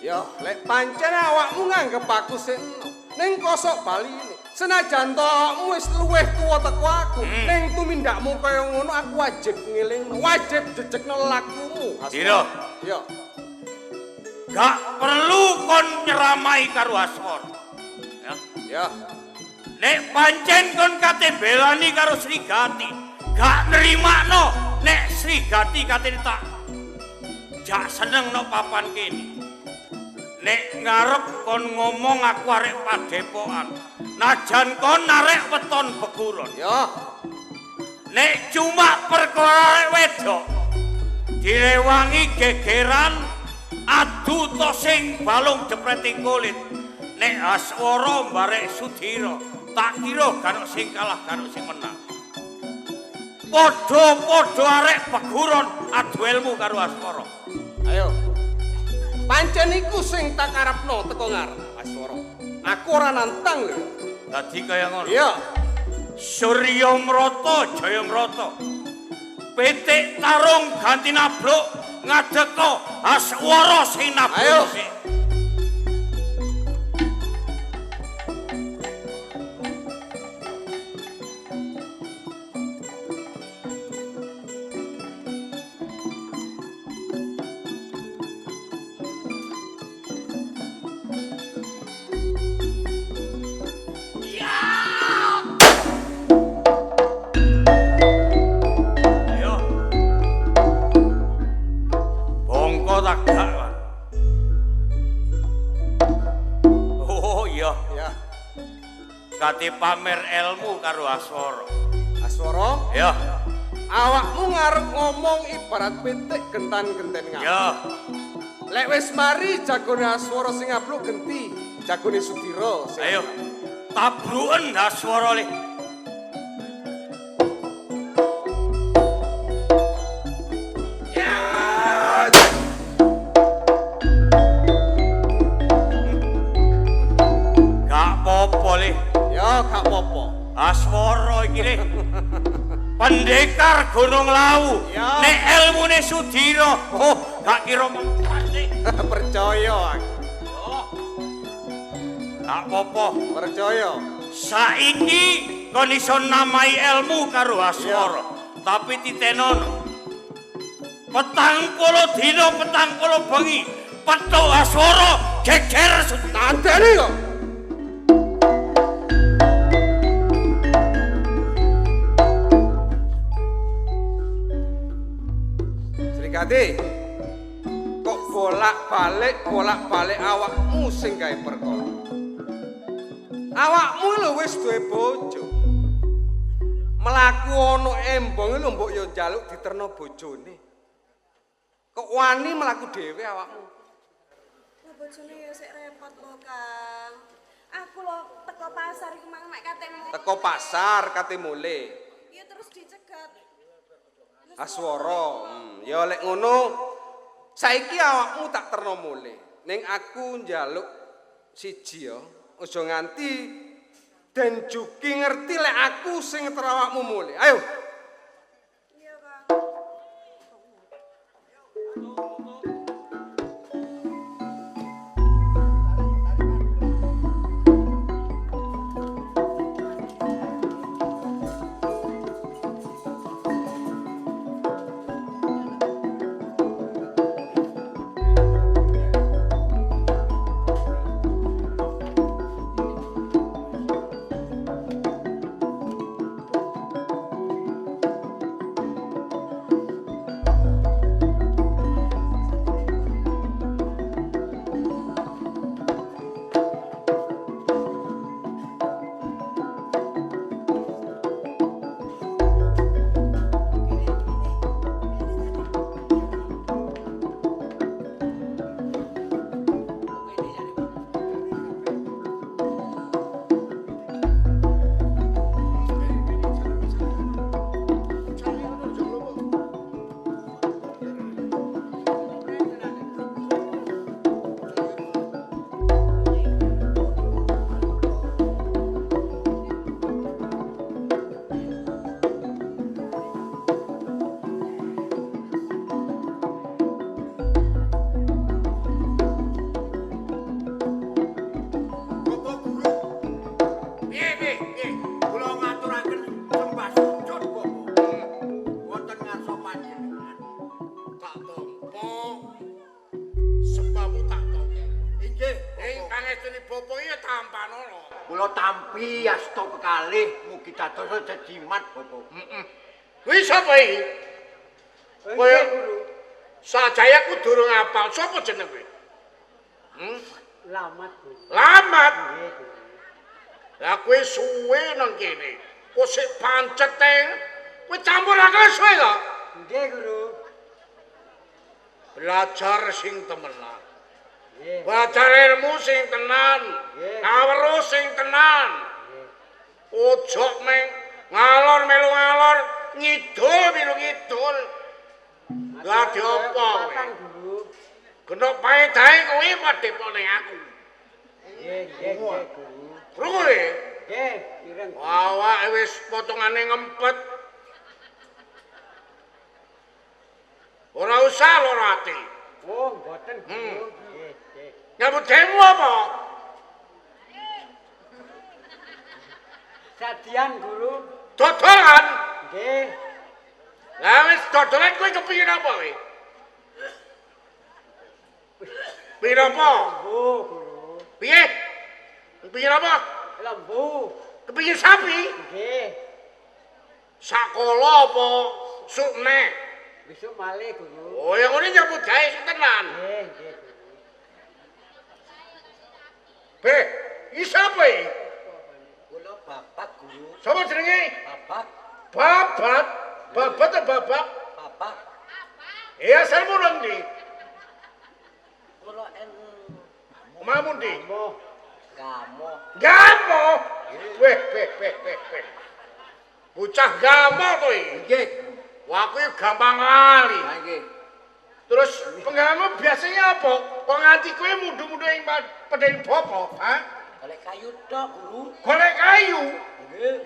Ya, lek pancen awakmu nganggep aku sik enom. Ning kosok baline, senajan to awakmu wis luwih tuwa teko aku, ning tumindakmu kaya ngono aku wajib ngelingno, wajib jejekno lakumu. Dira. Ya. Gak perlu kon nyeramai karo Aswara. Ya. Ya. Nek pancen kon kate belani karo Srigati, gak nerimakno nek Srigati kate tak jak seneng no papan kene. Nek ngarep kon ngomong aku arek padepokan, najan kon arek weton beguron. Ya. Nek cuma perkara arek wedok direwangi gegeran adu to sing balung jepreting kulit. Nek Aswara mbarek Sudira, tak kira gak sing kalah gak sing menang. Padha-padha arek beguron adu ilmu karo Aswara. Ayo. Pancen iku sing tak karepno teko ngarep Aswara. Aku ora nantang lho. Dadi kaya ngono. Iya. Surya Mrata Jaya Mrata. Pitik tarung ganti nabluk ngadeka Aswara sing nabluk. Ayo. Kate pamer ilmu karo Aswara. Aswara? Ya. Awakmu ngarep ngomong ibarat pitik gentan-genten ngap. Ya. Lek wis mari jagone Aswara sing ngabluk genti jagone Sudira sing. Ayo. Tabruken Aswara le. Gak apa-apa le. Ya gak apa-apa. Aswara iki le. Pendekar Gunung Lawu. Ya. Nek ilmune Sudira, oh Tak kira mempane. Percaya aku. Yo. Gak apa-apa. Percaya. Saiki kon iso namai ilmu karo Aswara. Tapi titenono. 40 dina 40 bengi petuk Aswara geger Tandane kok. Srigati, kok bolak-balik awakmu sing gawe perkara. Awakmu lho wis duwe bojo. Mlaku ana embong lho mbok yo njaluk diterno bojone. Kok wani mlaku dhewe awakmu? Lah bojone ya sik repot lho, Kang. Aku lho teko pasar iku mang nek kate mulih. Teko pasar kate mulih. Ya terus dicegat. Aswara, ya lek ngono saiki awakmu tak terno mulih. Ning aku njaluk siji ya, aja nganti Den Juki ngerti lek aku sing ngeterno awakmu mulih. Ayo. Iya, Kang. Jimat bapak. Kuwi sapa iki? Kowe Sajaya ku durung apal. Sapa jeneng kowe? Lamat, Guru. Lamat. Lah kowe suwe nang kene. Kok sik pancete? Kowe campur akal suwe to? Nggih, Guru. Belajar sing temenan. Nggih. Belajar ilmu sing tenan. Kawruh sing tenan. Ojo meng ngalor melu ngalor, ngidul melu ngidul. Lah diopo kowe? Genok paedahe kowe padhepok ning aku. Nggih, nggih, nggih, Guru. Krungu le? Nggih, pireng. Awake wis potongane ngempet. Ora usah lara ati. Oh, mboten, Guru. Nggih, nggih. Nyambut gawe apa? Sadian, Guru. Dodolan? Nggih. Lah wis dodolan kowe kepingin apa kowe? Pingin apa? Lembu, Guru. Piye? Kepingin apa? Lembu. Kepingin sapi? Nggih. Sakola apa sukne? Besok malih, Guru. Oh, ya ngene nyambut gawe sing tenan. Nggih, nggih, Guru. Be, iki sapa iki? Kula bapak, Guru. Sapa jenenge? Bapak. Babat. Babat atau babak? Bapak. Eh, asalmu nang ndi? Kula ing Omahmu ndi? Gamo. Gamo. Weh, weh, weh, weh, weh. Bocah Gamo to iki. Nggih. Wah, kuwi gampang lali. Ha nggih. Terus penggaweanmu biasanya apa? Kok nganti kowe mundu-mundu ing pedheng bapa, ha? Golek kayu tok, Guru. Golek kayu. Nggih.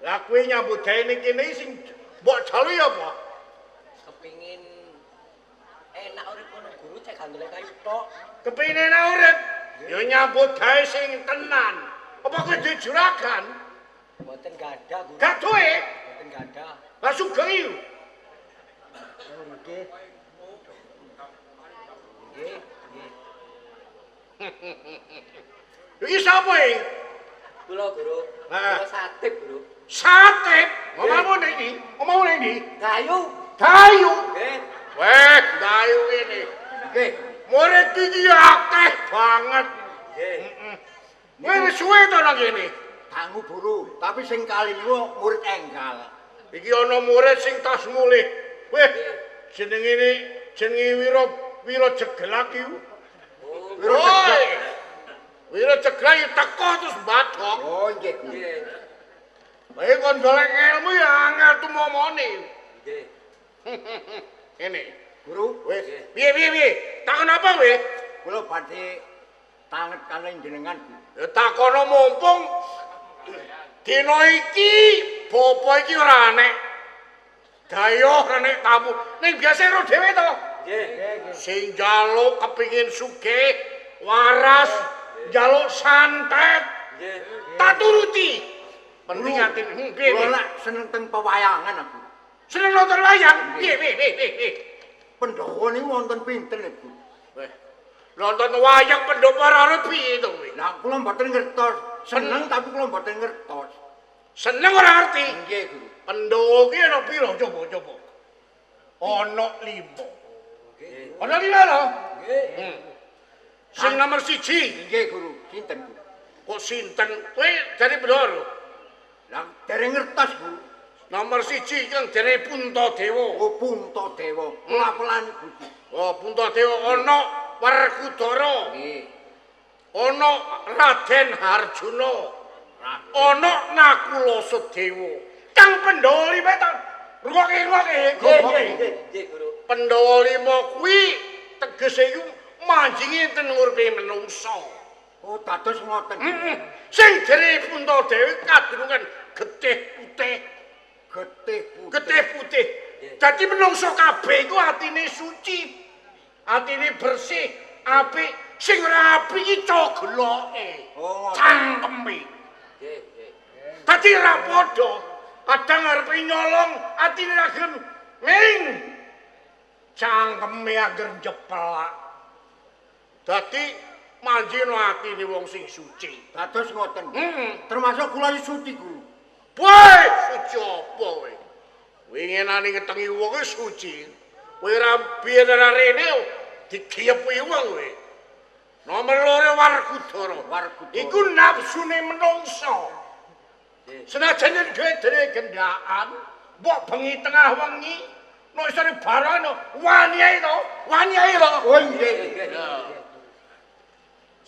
Lah kowe nyambut gawe ning kene sing mbok jaluki apa? Kepingin Enak urip ngono guru cek gandole kayu tok. Kepengin enak urip? Ya nyambut gawe sing tenan. Apa kowe duwe juragan? Mboten gadah guru. Gak duwe? Mboten gadah. Lah sugeng iki. Oh, nggih. Nggih, nggih. Iki sapa iki? Kula guru. Kula Satip guru. Satip? Omahmu ning ndi? Omahmu ning ndi? Dayu. Dayu. Nggih. Weh, Dayu ngene. Nggih. Murid iki akeh banget. Nggih. Heeh. Kowe wis suwe to nang kene? Dangu guru, tapi sing kali niku murid enggal. Iki ana murid sing tas mulih. Weh, jenenge ini jenenge Wira Wira Jeglak iku. Wira Jeglak. Wira Jeglak iki teko terus mbathok. Oh, nggih. Nggih. Kowe kon golek ilmu ya angel tumomone. Nggih. Ngene. Guru, wis. Piye piye piye? Takon apa kowe? Kula badhe tanget kaliyan jenengan, Bu. Ya takono mumpung dina iki bapa iki ora anek. Dayoh ora anek tamu. Ning biasa ro dhewe to. Nggih. Sing njaluk kepingin sugih, waras, njaluk santet. Nggih. Tak turuti. Penting atine. Piye? Kula lak seneng teng pewayangan aku. Seneng nonton wayang? Piye piye piye piye? Pandhawa niku wonten pinten, Bu? Weh. Nonton wayang Pandhawa ora piye to kowe? Lah kula mboten ngertos. Seneng tapi kula mboten ngertos. Seneng ora ngerti? Nggih, Guru. Pandhawa ki ana pira coba coba? Ana 5. Ana 5 lho. Nggih. Sing nomor 1. Nggih, Guru. Sinten, Bu? Kok sinten? Kowe jare Pandhawa. Lah dereng ngertos, Bu. Nomor 1 kang jenenge Puntadewa. Oh, Puntadewa. Pelan-pelan, Gusti. Oh, Puntadewa ana Werkudara. Nggih. Ana Raden Harjuna. Ana Nakula Sadewa. Kang Pandhawa 5 ta. Rungokke rungokke. Nggih, nggih, nggih, Guru. Pandhawa 5 kuwi tegese iku manjingi ten uripe menungsa. Oh, dados ngoten. Heeh. Sing jenenge Puntadewa kadurungan getih putih. Getih putih. Getih putih. Dadi menungsa kabeh iku atine suci. Atine bersih, apik. Sing ora apik iki cogeloke. Oh, ngoten. Cangkeme. Nggih, nggih. Dadi ora padha. Kadang arepe nyolong, atine ra gelem ning cangkeme angger njepelak. Dadi manjino atine wong sing suci. Dados ngoten. Heeh. Termasuk kula iki suci, Guru. Woi, suci apa kowe? Winginane ngetengi wong e suci. Kowe ora biyen ora rene digiyepi wong kowe. Nomor 2 Werkudara. Werkudara. Iku nafsune menungsa. Senajan yen dhewe dhewe gendaan, mbok bengi tengah wengi, nek isone barang wani ae to, wani ae to. Oh, nggih.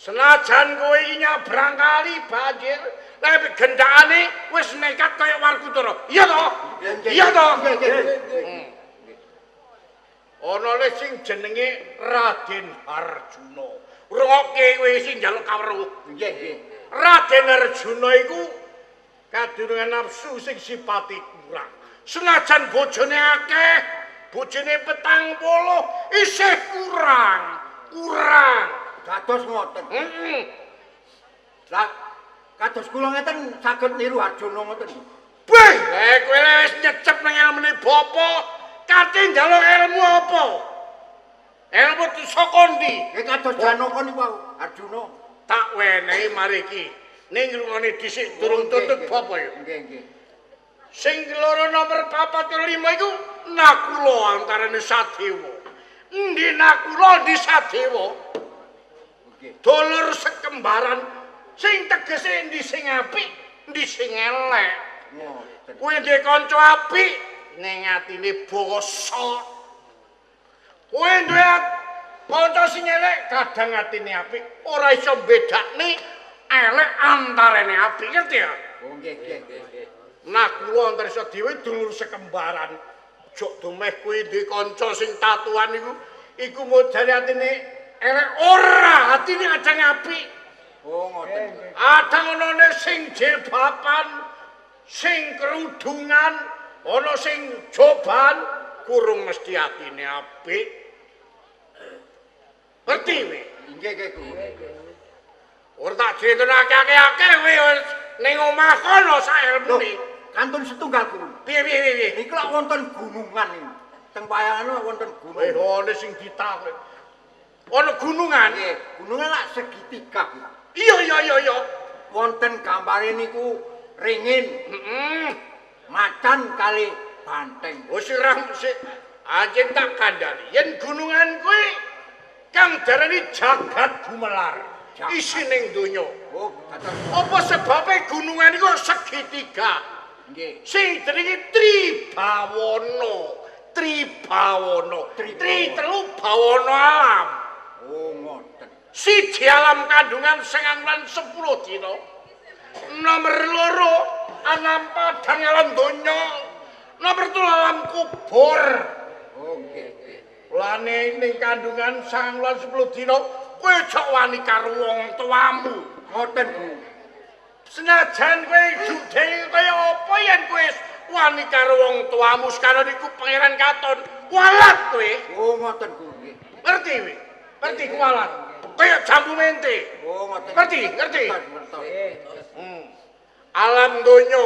Senajan kowe iki nyabrang kali banjir, lek gendakane wis nekat kaya Werkudara. Iya to? Iya to? Nggih, Ana le sing jenenge Raden Harjuna. Rungokke kowe sing njaluk kawruh. Nggih, nggih. Raden Arjuna iku kadurungan nafsu sing sipate kurang. Senajan bojone akeh, bojone 40 isih kurang, kurang. Dados ngoten. Heeh. Lah kados kula ngeten saged niru Arjuna ngoten. Weh, lek kowe wis nyecep nang ilmune bapa, kate njaluk ilmu apa? Ilmu saka ndi? Nggih kados Janaka niku wau, Arjuna. Tak wenehi mari iki. Ning ngrungokne dhisik durung tutut bapa ya. Nggih, nggih. Sing loro nomor 4 karo 5 iku Nakula antarane Sadewa. Endi Nakula endi Sadewa? Nggih. Dulur sekembaran sing tegese endi sing apik, endi sing elek. Ngoten. Kowe ndek kanca apik ning atine basa. Kowe duwe kanca sing elek kadang atine apik, ora iso mbedakne elek antarane apik, ngerti ya? Oh, nggih, nggih. Nakula antara Sadewa dulur sekembaran. Jok dumeh kowe duwe kanca sing tatuan iku, iku modale atine elek ora, atine kadang apik. Oh, ngoten. Kadang onone sing jilbaban, sing kerudungan, ana sing joban, kurung mesti atine apik. Ngerti kowe? Nggih, nggih, Guru. Ora tak critane akeh-akeh kowe ning omah kono sak ilmune. Kantun setunggal, Guru. Piye piye piye? Niku lak wonten gunungan niku. Teng wayangan wonten gunung. Weh, ono sing ditakok. Ono gunungan? Nggih, gunungan lak segitiga, Guru. Iya iya iya iya. Wonten gambare niku ringin. Heeh. Macan kali banteng. Wis ora sik anjen tak kandhani. Yen gunungan kuwi kang darani jagat gumelar. Isining donya. Oh, dados. Apa sebabe gunungan iku segitiga? Nggih. Sing jenenge Tribawana. Tribawana. Tri telu bawana alam. Oh, ngoten. Siji alam kandungan 9 lan 10 dina. Nomor 2 alam padang alam donya. Nomor 3 alam kubur. Oh, nggih. Lane ning kandungan 9 lan 10 dina kowe aja wani karo wong tuamu. Ngoten, Bu. Senajan kowe judeng kaya apa yen kowe wani karo wong tuamu sekarang niku Pangeran Katon kualat kowe. Oh, ngoten, Bu. Nggih. Ngerti kowe? Ngerti kualat. Kaya jambu mente. Oh, ngoten. Ngerti, ngerti. Ngerti. Alam donya.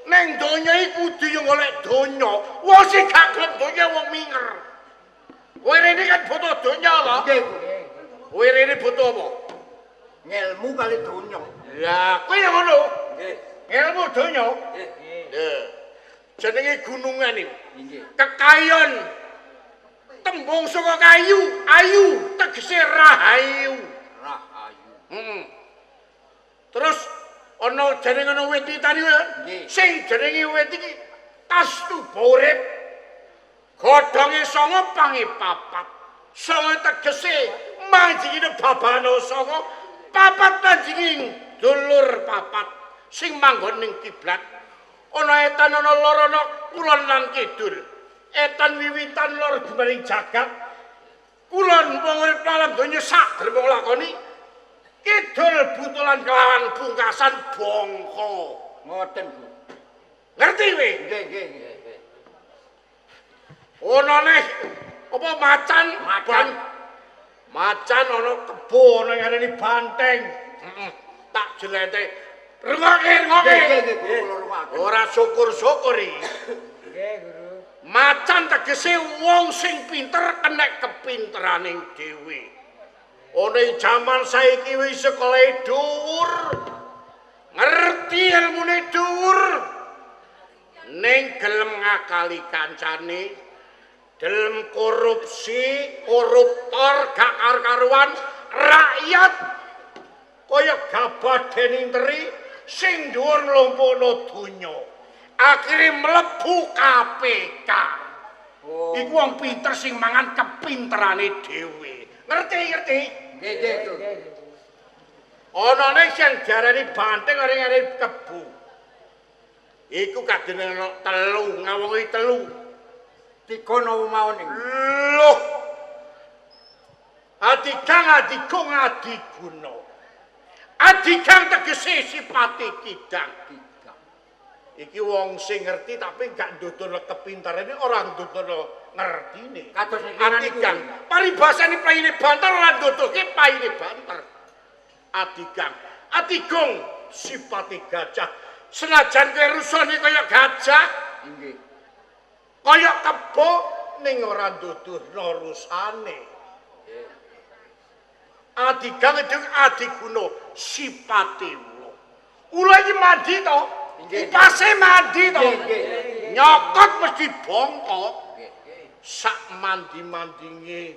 Neng donya iku kudu yo golek donya. Wong sing gak gelem donya wong minger. Kowe rene kan butuh donya lho. Nggih, Bu. Kowe rene butuh apa? Ngelmu kali donya. Lah, kowe yo ngono. Nggih. Ngelmu donya. Nggih. Lha. Jenenge gunungan iku. Nggih. Kekayon. Tembung saka kayu, ayu tegese rahayu. Rahayu. Heeh. Terus ana jenenge ana wit tani Nggih. sing jenenge wit iki kastuba urip. Godhonge 9 pange 4. 9 tegese manjingine babana 9, 4 manjingi dulur 4 sing manggon ning kiblat. Ana etan ana lor ana kulon lan kidul. Etan wiwitan lor jumaring jagat. Kulon wong urip alam donya sak gelem nglakoni. Kidul butulan kelawan pungkasan bongko. Ngoten, Bu. Ngerti kowe? Nggih, nggih, nggih. Ana neh apa macan? Macan. Macan ana kebo ana ngarani banteng. Heeh. Tak jelete. Rungokke, rungokke. Nggih, nggih, Guru, kula rungokaken. Ora syukur-syukur iki. Nggih, Guru. Macan tegese wong sing pinter kenek kepinteraning dhewe. Ana ing jaman saiki wis sekolahe dhuwur. Ngerti ilmune dhuwur. Ning gelem ngakali kancane, gelem korupsi, koruptor gak karu-karuan, rakyat kaya gabah dening teri sing dhuwur nglumpukno donya. Akhire mlebu KPK. Oh. Iku wong pinter sing mangan kepinterane dhewe. Ngerti, ngerti? Nggih, nggih, Guru. Anane sing diarani banteng ora ngarani kebo. Iku kadene ana telu, ngawongi telu. Tiga napa mawon niku? Loh. Adigang adigung adiguna. Adigang tegese sipate kidang. Tiga. Iki wong sing ngerti tapi gak nduduhno kepintarane, ora nduduhno ngertine. Kados niki niku. Adigang. Paribasane paine banter ora nduduhke paine banter. Adigang. Adigung sipate gajah. Senajan kowe rusone kaya gajah, Nggih. kaya kebo ning ora nduduhno rusane. Adigang itu adiguna sipate ula. Ula iki mandi to? Nggih. Upase mandi to? Nggih, nggih. Nyokot mesti bongko. Nggih. Sak mandi-mandinge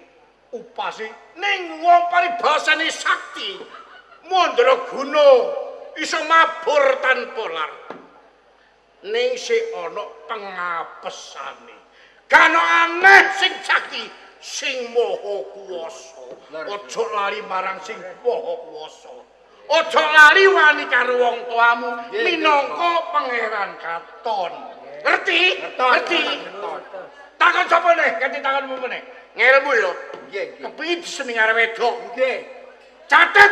upase ning wong paribasane sakti mandraguna iso mabur tanpa lar. Ning sik ana pengapesane. Gak aneh sing sakti sing maha kuwasa. Aja lali marang sing maha kuwasa. Aja lali wani karo wong tuamu minangka Pangeran Katon. Ngerti? Ngerti? Takon sapa neh? Ganti takon apa neh? Ngelmu ya. Nggih, nggih. Kepingin disenengi arek wedok. Nggih. Catet.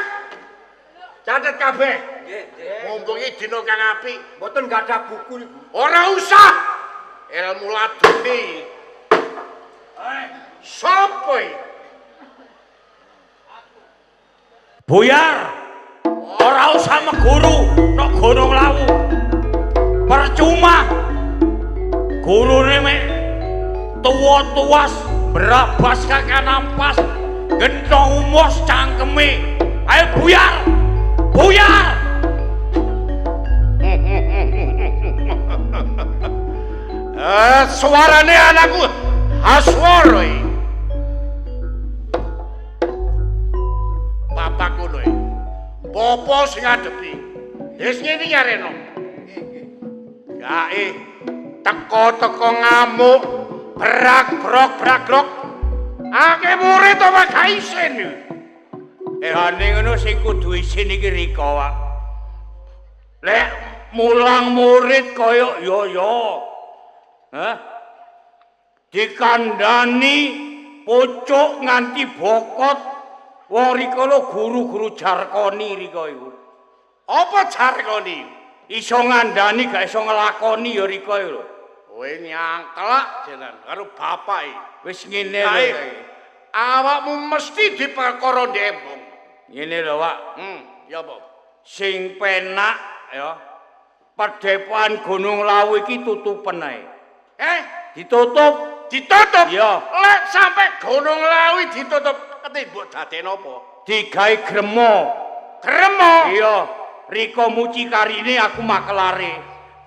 Catet kabeh. Nggih, nggih. Mumpung iki dina kang apik. Mboten gadah buku niku. Ora usah. Ilmu laduni. Sapa iki? Buyar. Ora usah meguru nok Gunung Lawu. Percuma. Gurune mek tuwa tuas, brabas kakan ampas, gentong umos cangkeme. Ayo buyar. Buyar. Suarane anakku Haswara iki. Bapak ngono iki. Popo sing ngadepi. Wis ngene iki areno. Gae teko-teko ngamuk, brak-brok-brak-brok. Akeh murid ora gak isin. Jane ngono sing kudu isin iki Rika, Pak. Lek mulang murid kaya yo. Hah? Dikandani pucuk nganti bokot. Wong rika lho guru-guru jarkoni rika iku. Apa jarkoni? Iso ngandani gak iso nglakoni ya rika iku lho. Kowe nyangklak jenengan karo bapake. Wis ngene lho. Awakmu mesti diperkara ndembung. Ngene lho, Pak. Ya apa? Sing penak ya. Padepokan Gunung Lawu iki tutupen ae. Ditutup, ditutup. Iya. Lek sampe Gunung Lawu ditutup, kete mbok dadekno apa? Digawe gremo. Gremo? Iya. Rika mucikarine aku makelare.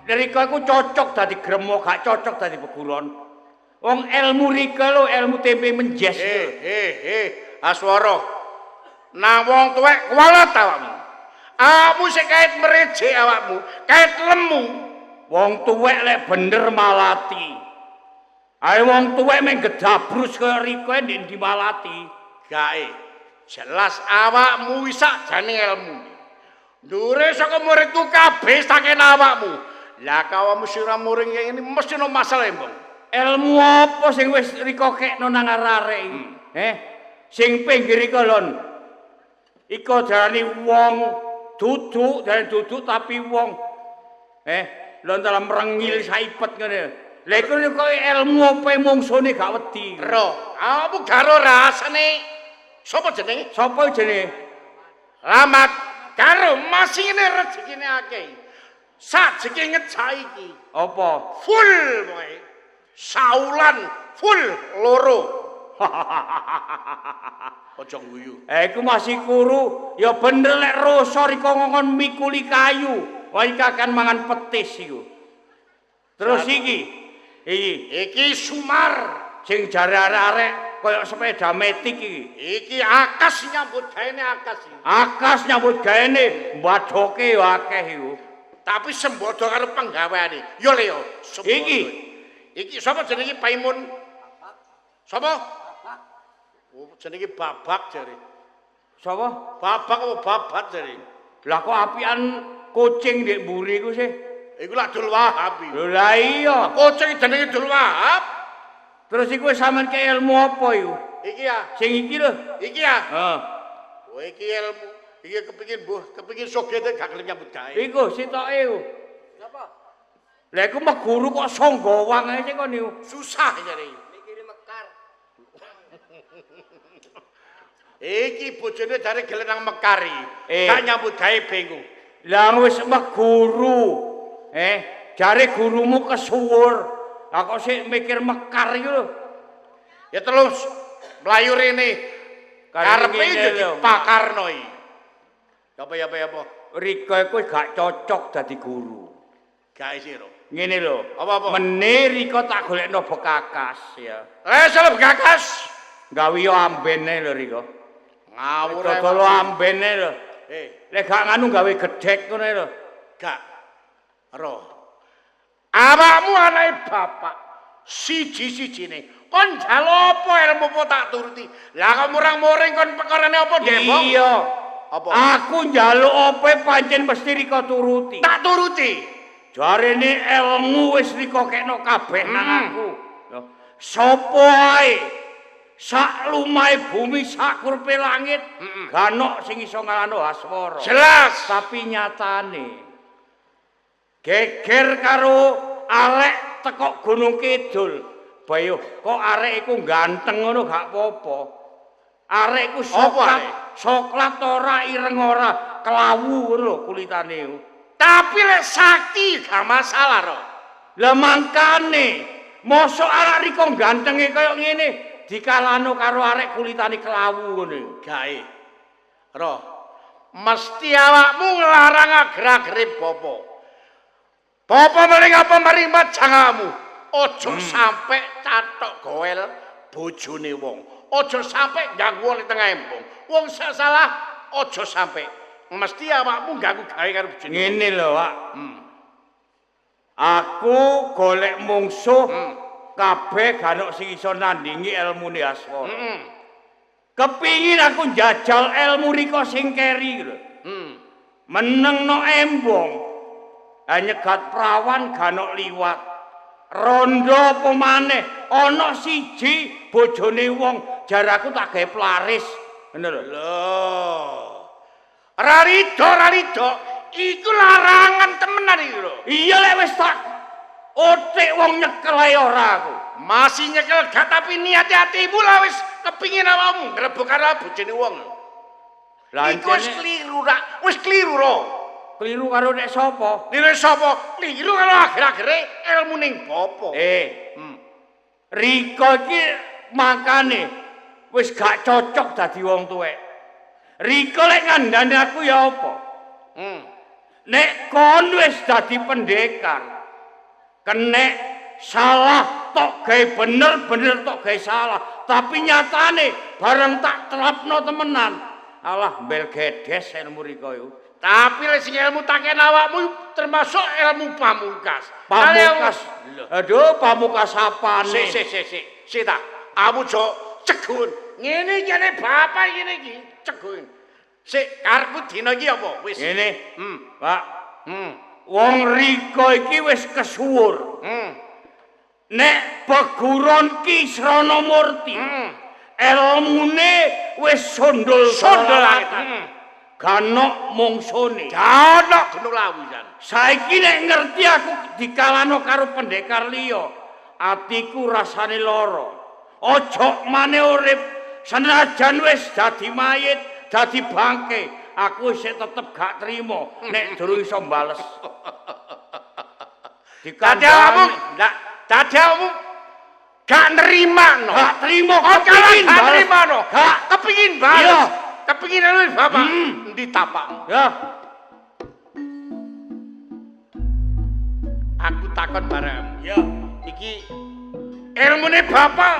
Rika iku cocok dadi gremo, gak cocok dadi peguron. Wong ilmu Rika lho, ilmu tempe menjes. Aswara. Nang wong tuwek kuwalat awakmu. Awakmu sik kait mrejek awakmu, kait lemu. Wong tuwek lek bener malati. Ae wong tuwek mung gedabrus kaya Rika ndek ndi malati. Gae. Jelas awakmu wis sakjane ilmu. Ndure saka muridku kabeh saking awakmu. Lah awakmu sing ora muring ngene mesti ono masalah embong. Ilmu apa sing wis Rika kekno nang arek iki? Sing pinggir Rika lon. Iko jarane wong duduk, jarane duduk tapi wong lon dalam rengil saipet ngene. Lha iku kok ilmu apa mungsune gak wedi. Ro, awakmu garo rasane. Sapa jenenge? Sapa jenenge? Lamat karo masine rezekine akeh. Sajeke ngejak iki. Apa? Full pokoke. Saulan full loro. Aja guyu. Iku masih kuru, ya bener lek rasa Rika ngongkon mikuli kayu. Wah iki akan mangan petis iku. Terus iki Sumar sing jare arek-arek kaya sepeda metik iki. Iki akas nyambut gaene akas iki. Akas nyambut gaene mbadhoke ya akeh iku. Tapi sembodo karo penggaweane. Yo le yo. Iki. Iki sapa jenenge Paimun? Sapa? Oh, jenenge Babak jare. Sapa? Babak apa babat jare? Lah kok apian kucing ndek mburi iku sih? Iku lak Dul Wahab iki. Lho lah iya. Kucing jenenge Dul Wahab. Terus iku sampean ke ilmu apa iku? Iki ya. Sing iki lho. Iki ya. Heeh. Oh iki ilmu. Iki kepingin mbuh, kepingin sogete gak gelem nyambut gawe. Iku sitoke iku. Napa? Lah iku meguru kok songgowang ae sing kon niku. Susah jare. Mikiri mekar. Iki bojone jare gelem nang Mekar iki. Gak nyambut gawe bingung. Lah wis meguru. Jare gurumu kesuwur. Lah kok sik mikir mekar iku lho. Ya terus mlayu rene. Karepe yo dipakarno iki. Apa ya apa? Rika iku gak cocok dadi guru. Gak isi lho. Ngene lho. Apa-apa? Mene Rika tak golekno bekakas ya. Salah bekakas. Gawe yo ambene lho Rika. Ngawur ae. Dodol ambene lho. Lek gak nganu gawe gedhek ngono lho. Gak. Ro. Awakmu anake bapak siji-sijine. Kon njaluk apa ilmu apa tak turuti. Lah kok murang-muring kon perkarane apa dembong? Iya. Apa? Aku njaluk apa pancen mesti Rika turuti. Tak turuti. Jarene ilmu wis Rika kekno kabeh nang aku. Sapa ae sak lumahe bumi sak kurpe langit ganok sing iso ngalahno Haswara. Jelas. Tapi nyatane geger karo arek tekok Gunung Kidul. Bayo, kok arek iku ganteng ngono gak apa-apa. Arek iku Soklat ora, ireng ora, kelawu ngono lho kulitane. Tapi lek sakti gak masalah ro. Lah mangkane, mosok arek riko gantenge kaya ngene dikalano karo arek kulitane kelawu ngono. Gawe. Ro, mesti awakmu nglarang ager-agere bapa. Bapa maring apa maring majangamu? Aja sampe cathok goel bojone wong. Aja sampe ganggu wong ning tengah embong. Wong salah aja sampe. Mesti awakmu ganggu gawe karo bojone. Ngene lho, Pak. Aku golek mungsuh kabeh gak ono sing iso nandingi elmune Aswara. Kepingin aku njajal elmu rika sing keri lho. Meneng no embong. Nyegat prawan gak ono liwat. Rondo apa maneh ana siji bojone wong jaraku tak gawe pelaris. Ngono lho. Lho. Ra rido, ra rido. Iku larangan temenan iki lho. Iya lek wis tak otik wong nyekel ae ora aku. Masih nyekel gak tapi niate atimu lah wis kepingin awakmu ngrebuk karo bojone wong. Lah iku wis keliru rak, wis keliru ro. Keliru karo nek sapa? Keliru sapa? Keliru karo akhir-akhire ilmu ning bapa. Rika iki makane wis gak cocok dadi wong tuwek. Rika lek ngandani aku ya apa? Nek kon wis dadi pendekar, kenek salah tok gawe bener, bener tok gawe salah. Tapi nyatane bareng tak terapno temenan. Alah mbel gedes ilmu rika iku. Tapi lek sing ilmu taken awakmu termasuk ilmu pamungkas. Pamungkas. Aduh, pamungkas apane? Sik sik sik sik. Sik ta. Awakmu jo cegun. Ngene iki ane bapak ngene iki cegun. Sik karepmu dina iki apa? Wis. Ngene. Pak. Wong rika iki wis kesuwur. Nek peguron Ki Sranamurti. Elmune wis sondol sondol langit. Ganok mungsune. Ganok Gunung Lawu jan. Saiki nek ngerti aku dikalano karo pendekar liya, atiku rasane lara. Aja maneh urip senajan wis dadi mayit, dadi bangke, aku isih tetep gak trimo nek durung iso mbales. Dadi awakmu ndak, dadi awakmu gak nerima no. Gak trimo, kepingin gak nerima no. Gak kepingin bales. Kepingin luwih bapak, endi tapakmu? Ya. Aku takon bareng. Ya. Iki ilmune bapak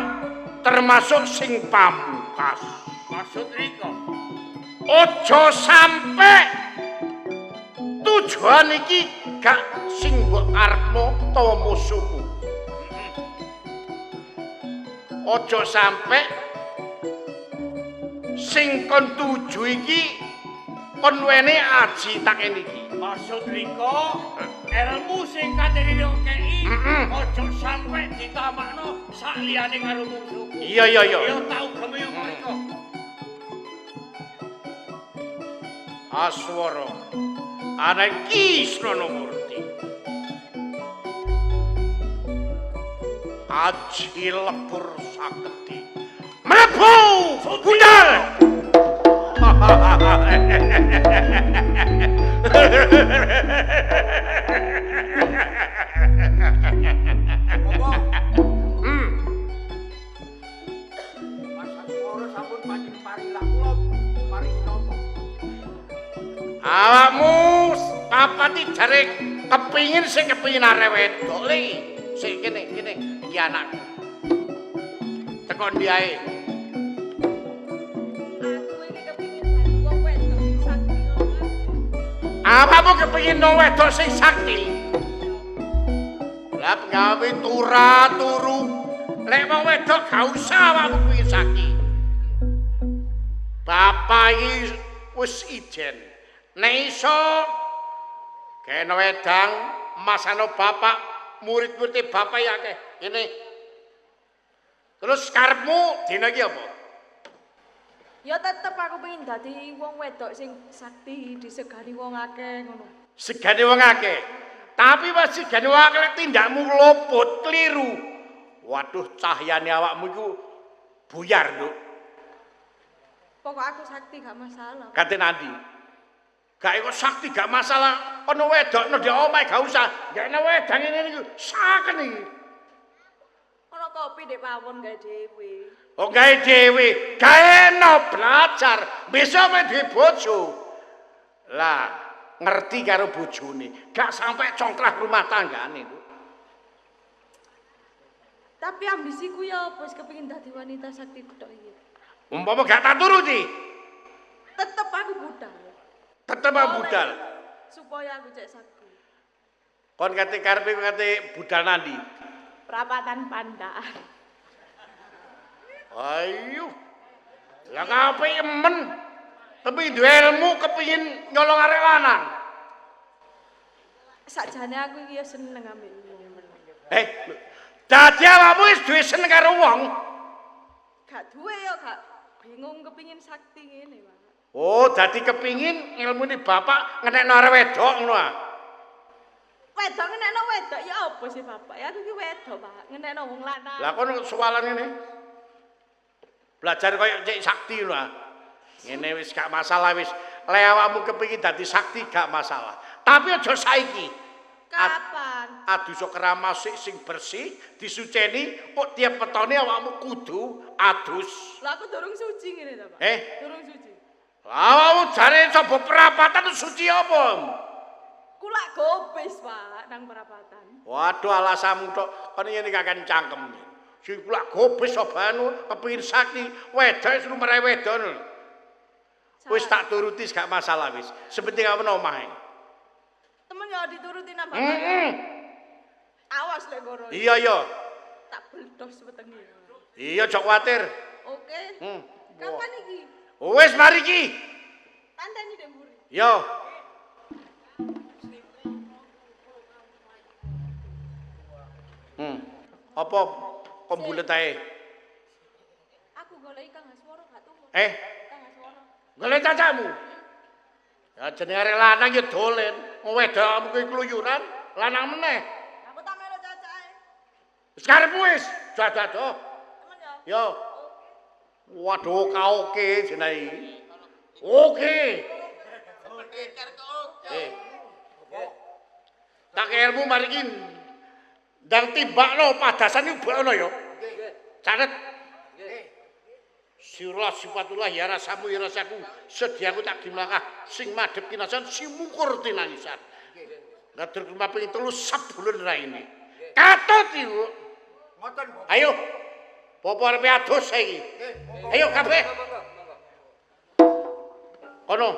termasuk sing pamungkas. Maksud rika? Aja sampe tujuan iki gak sing mbok karepno utawa musuhmu. Aja sampe sing kon tuju iki kon wene aji taken iki. Maksud rika ilmu sing katene kei aja sampe ditamakno sak liyane karo mungsuhku. Iya iya iya. Ya tau gemi rika. Aswara ana Ki Sranamurti. Aji lebur saketi. Mlebu budal. Mas Aswara sampun panjenengan paring kula paring napa? Awakmu papati jare kepingin sing kepingin arek wedok li. Sik kene kene iki anakku. Teko ndi ae? Aku iki kepingin dadi wong wedok sing sakti lho, Mas. Awakmu kepingin wong wedok sing sakti? Lah gawe tura-turu. Lek wong wedok gak usah awakmu kepingin sakti. Bapak iki wis ijen. Nek iso kena wedang masano bapak, murid-murid bapak ya akeh. Ngene. Terus karepmu dina iki apa? Ya tetep aku pengin dadi wong wedok sing sakti, disegani wong akeh ngono. Segane wong akeh. Tapi wis segane wong akeh lek tindakmu luput, keliru. Waduh, cahyane awakmu iku buyar, Nduk. Pokok aku sakti gak masalah. Kate nanti. Gak kok sakti gak masalah. Ono wedok no di omahe gak usah. Gak ana wedang ngene niku saken iki. Ono kopi dek pawon gawe dhewe. Oh gawe dhewe, gawe belajar. Besok mek duwe bojo. Lah, ngerti karo bojone, gak sampai congkrah rumah tanggane. Tapi ambisiku ya apa wis kepengin dadi wanita sakti tok iki. Umpama gak tak turuti, tetep aku budal. Tetep aku budal. Supaya aku cek sakti. Kon kate karepe kate budal nandi? Perapatan Pandaan. Ayo. Lah ngape emen? Tapi duwe ilmu kepengin nyolong arek lanang. Sakjane aku iki ya seneng ambek wong. Dadi awakmu wis duwe seneng karo wong? Gak duwe ya gak bingung kepingin sakti ngene, Pak. Oh, dadi kepingin ngilmune bapak ngenekno arek wedok ngono ah. Wedok ngenekno wedok ya apa sih, Bapak? Ya aku iki wedok, Pak. Ngenekno wong lanang. Lah kono soalan ngene. Belajar koyo cek sakti ngono ah. Ngene wis gak masalah wis. Lek awakmu kepingin dadi sakti gak masalah. Tapi aja saiki. Kapan? Adus keramas sing bersih, disuceni, kok tiap petone awakmu kudu adus. Lah aku durung suci ngene ta, Pak? Durung suci. Lah awakmu jare coba perapatan suci apa? Kulak gobes, Pak, nang perapatan. Waduh alasanmu tok, kon ngene kakan cangkem. Sing kulak gobes apa anu kepengin sakti, wedok wis lumrahe wedok lho. Wis tak turuti gak masalah wis. Sepenting awakmu omahe. Temen ya dituruti nang bapak. Heeh. Awas lek goro. Iya iya. Tak bledos wetenge. Iya aja kuwatir. Oke. Kapan iki? Wis mari iki. Tandani ndek mburi. Yo. Apa kok bulet ae? Aku goleki Kang Haswara gak turu. Kang Haswara. Golek cacamu. Ya jenenge arek lanang ya dolen. Wong wedokmu kuwi kluyuran, lanang meneh. Aku tak melu cacake. Wis karepmu wis, jado-jado. Temen ya. Yo. Waduh, kaoke jenenge iki. Oke. Tak ilmu mari iki ndang timbakno padasan iki mbok ana ya. Catet. Sirah sifatullah ya rasamu ya rasaku sediaku tak dimlakah sing madhep kinasan simukur tinangisan. Ngatur ping 3 sabulan raine. Katut iku. Ngoten. Ayo. Popo arep adus saiki. Ayo kabeh. Kono.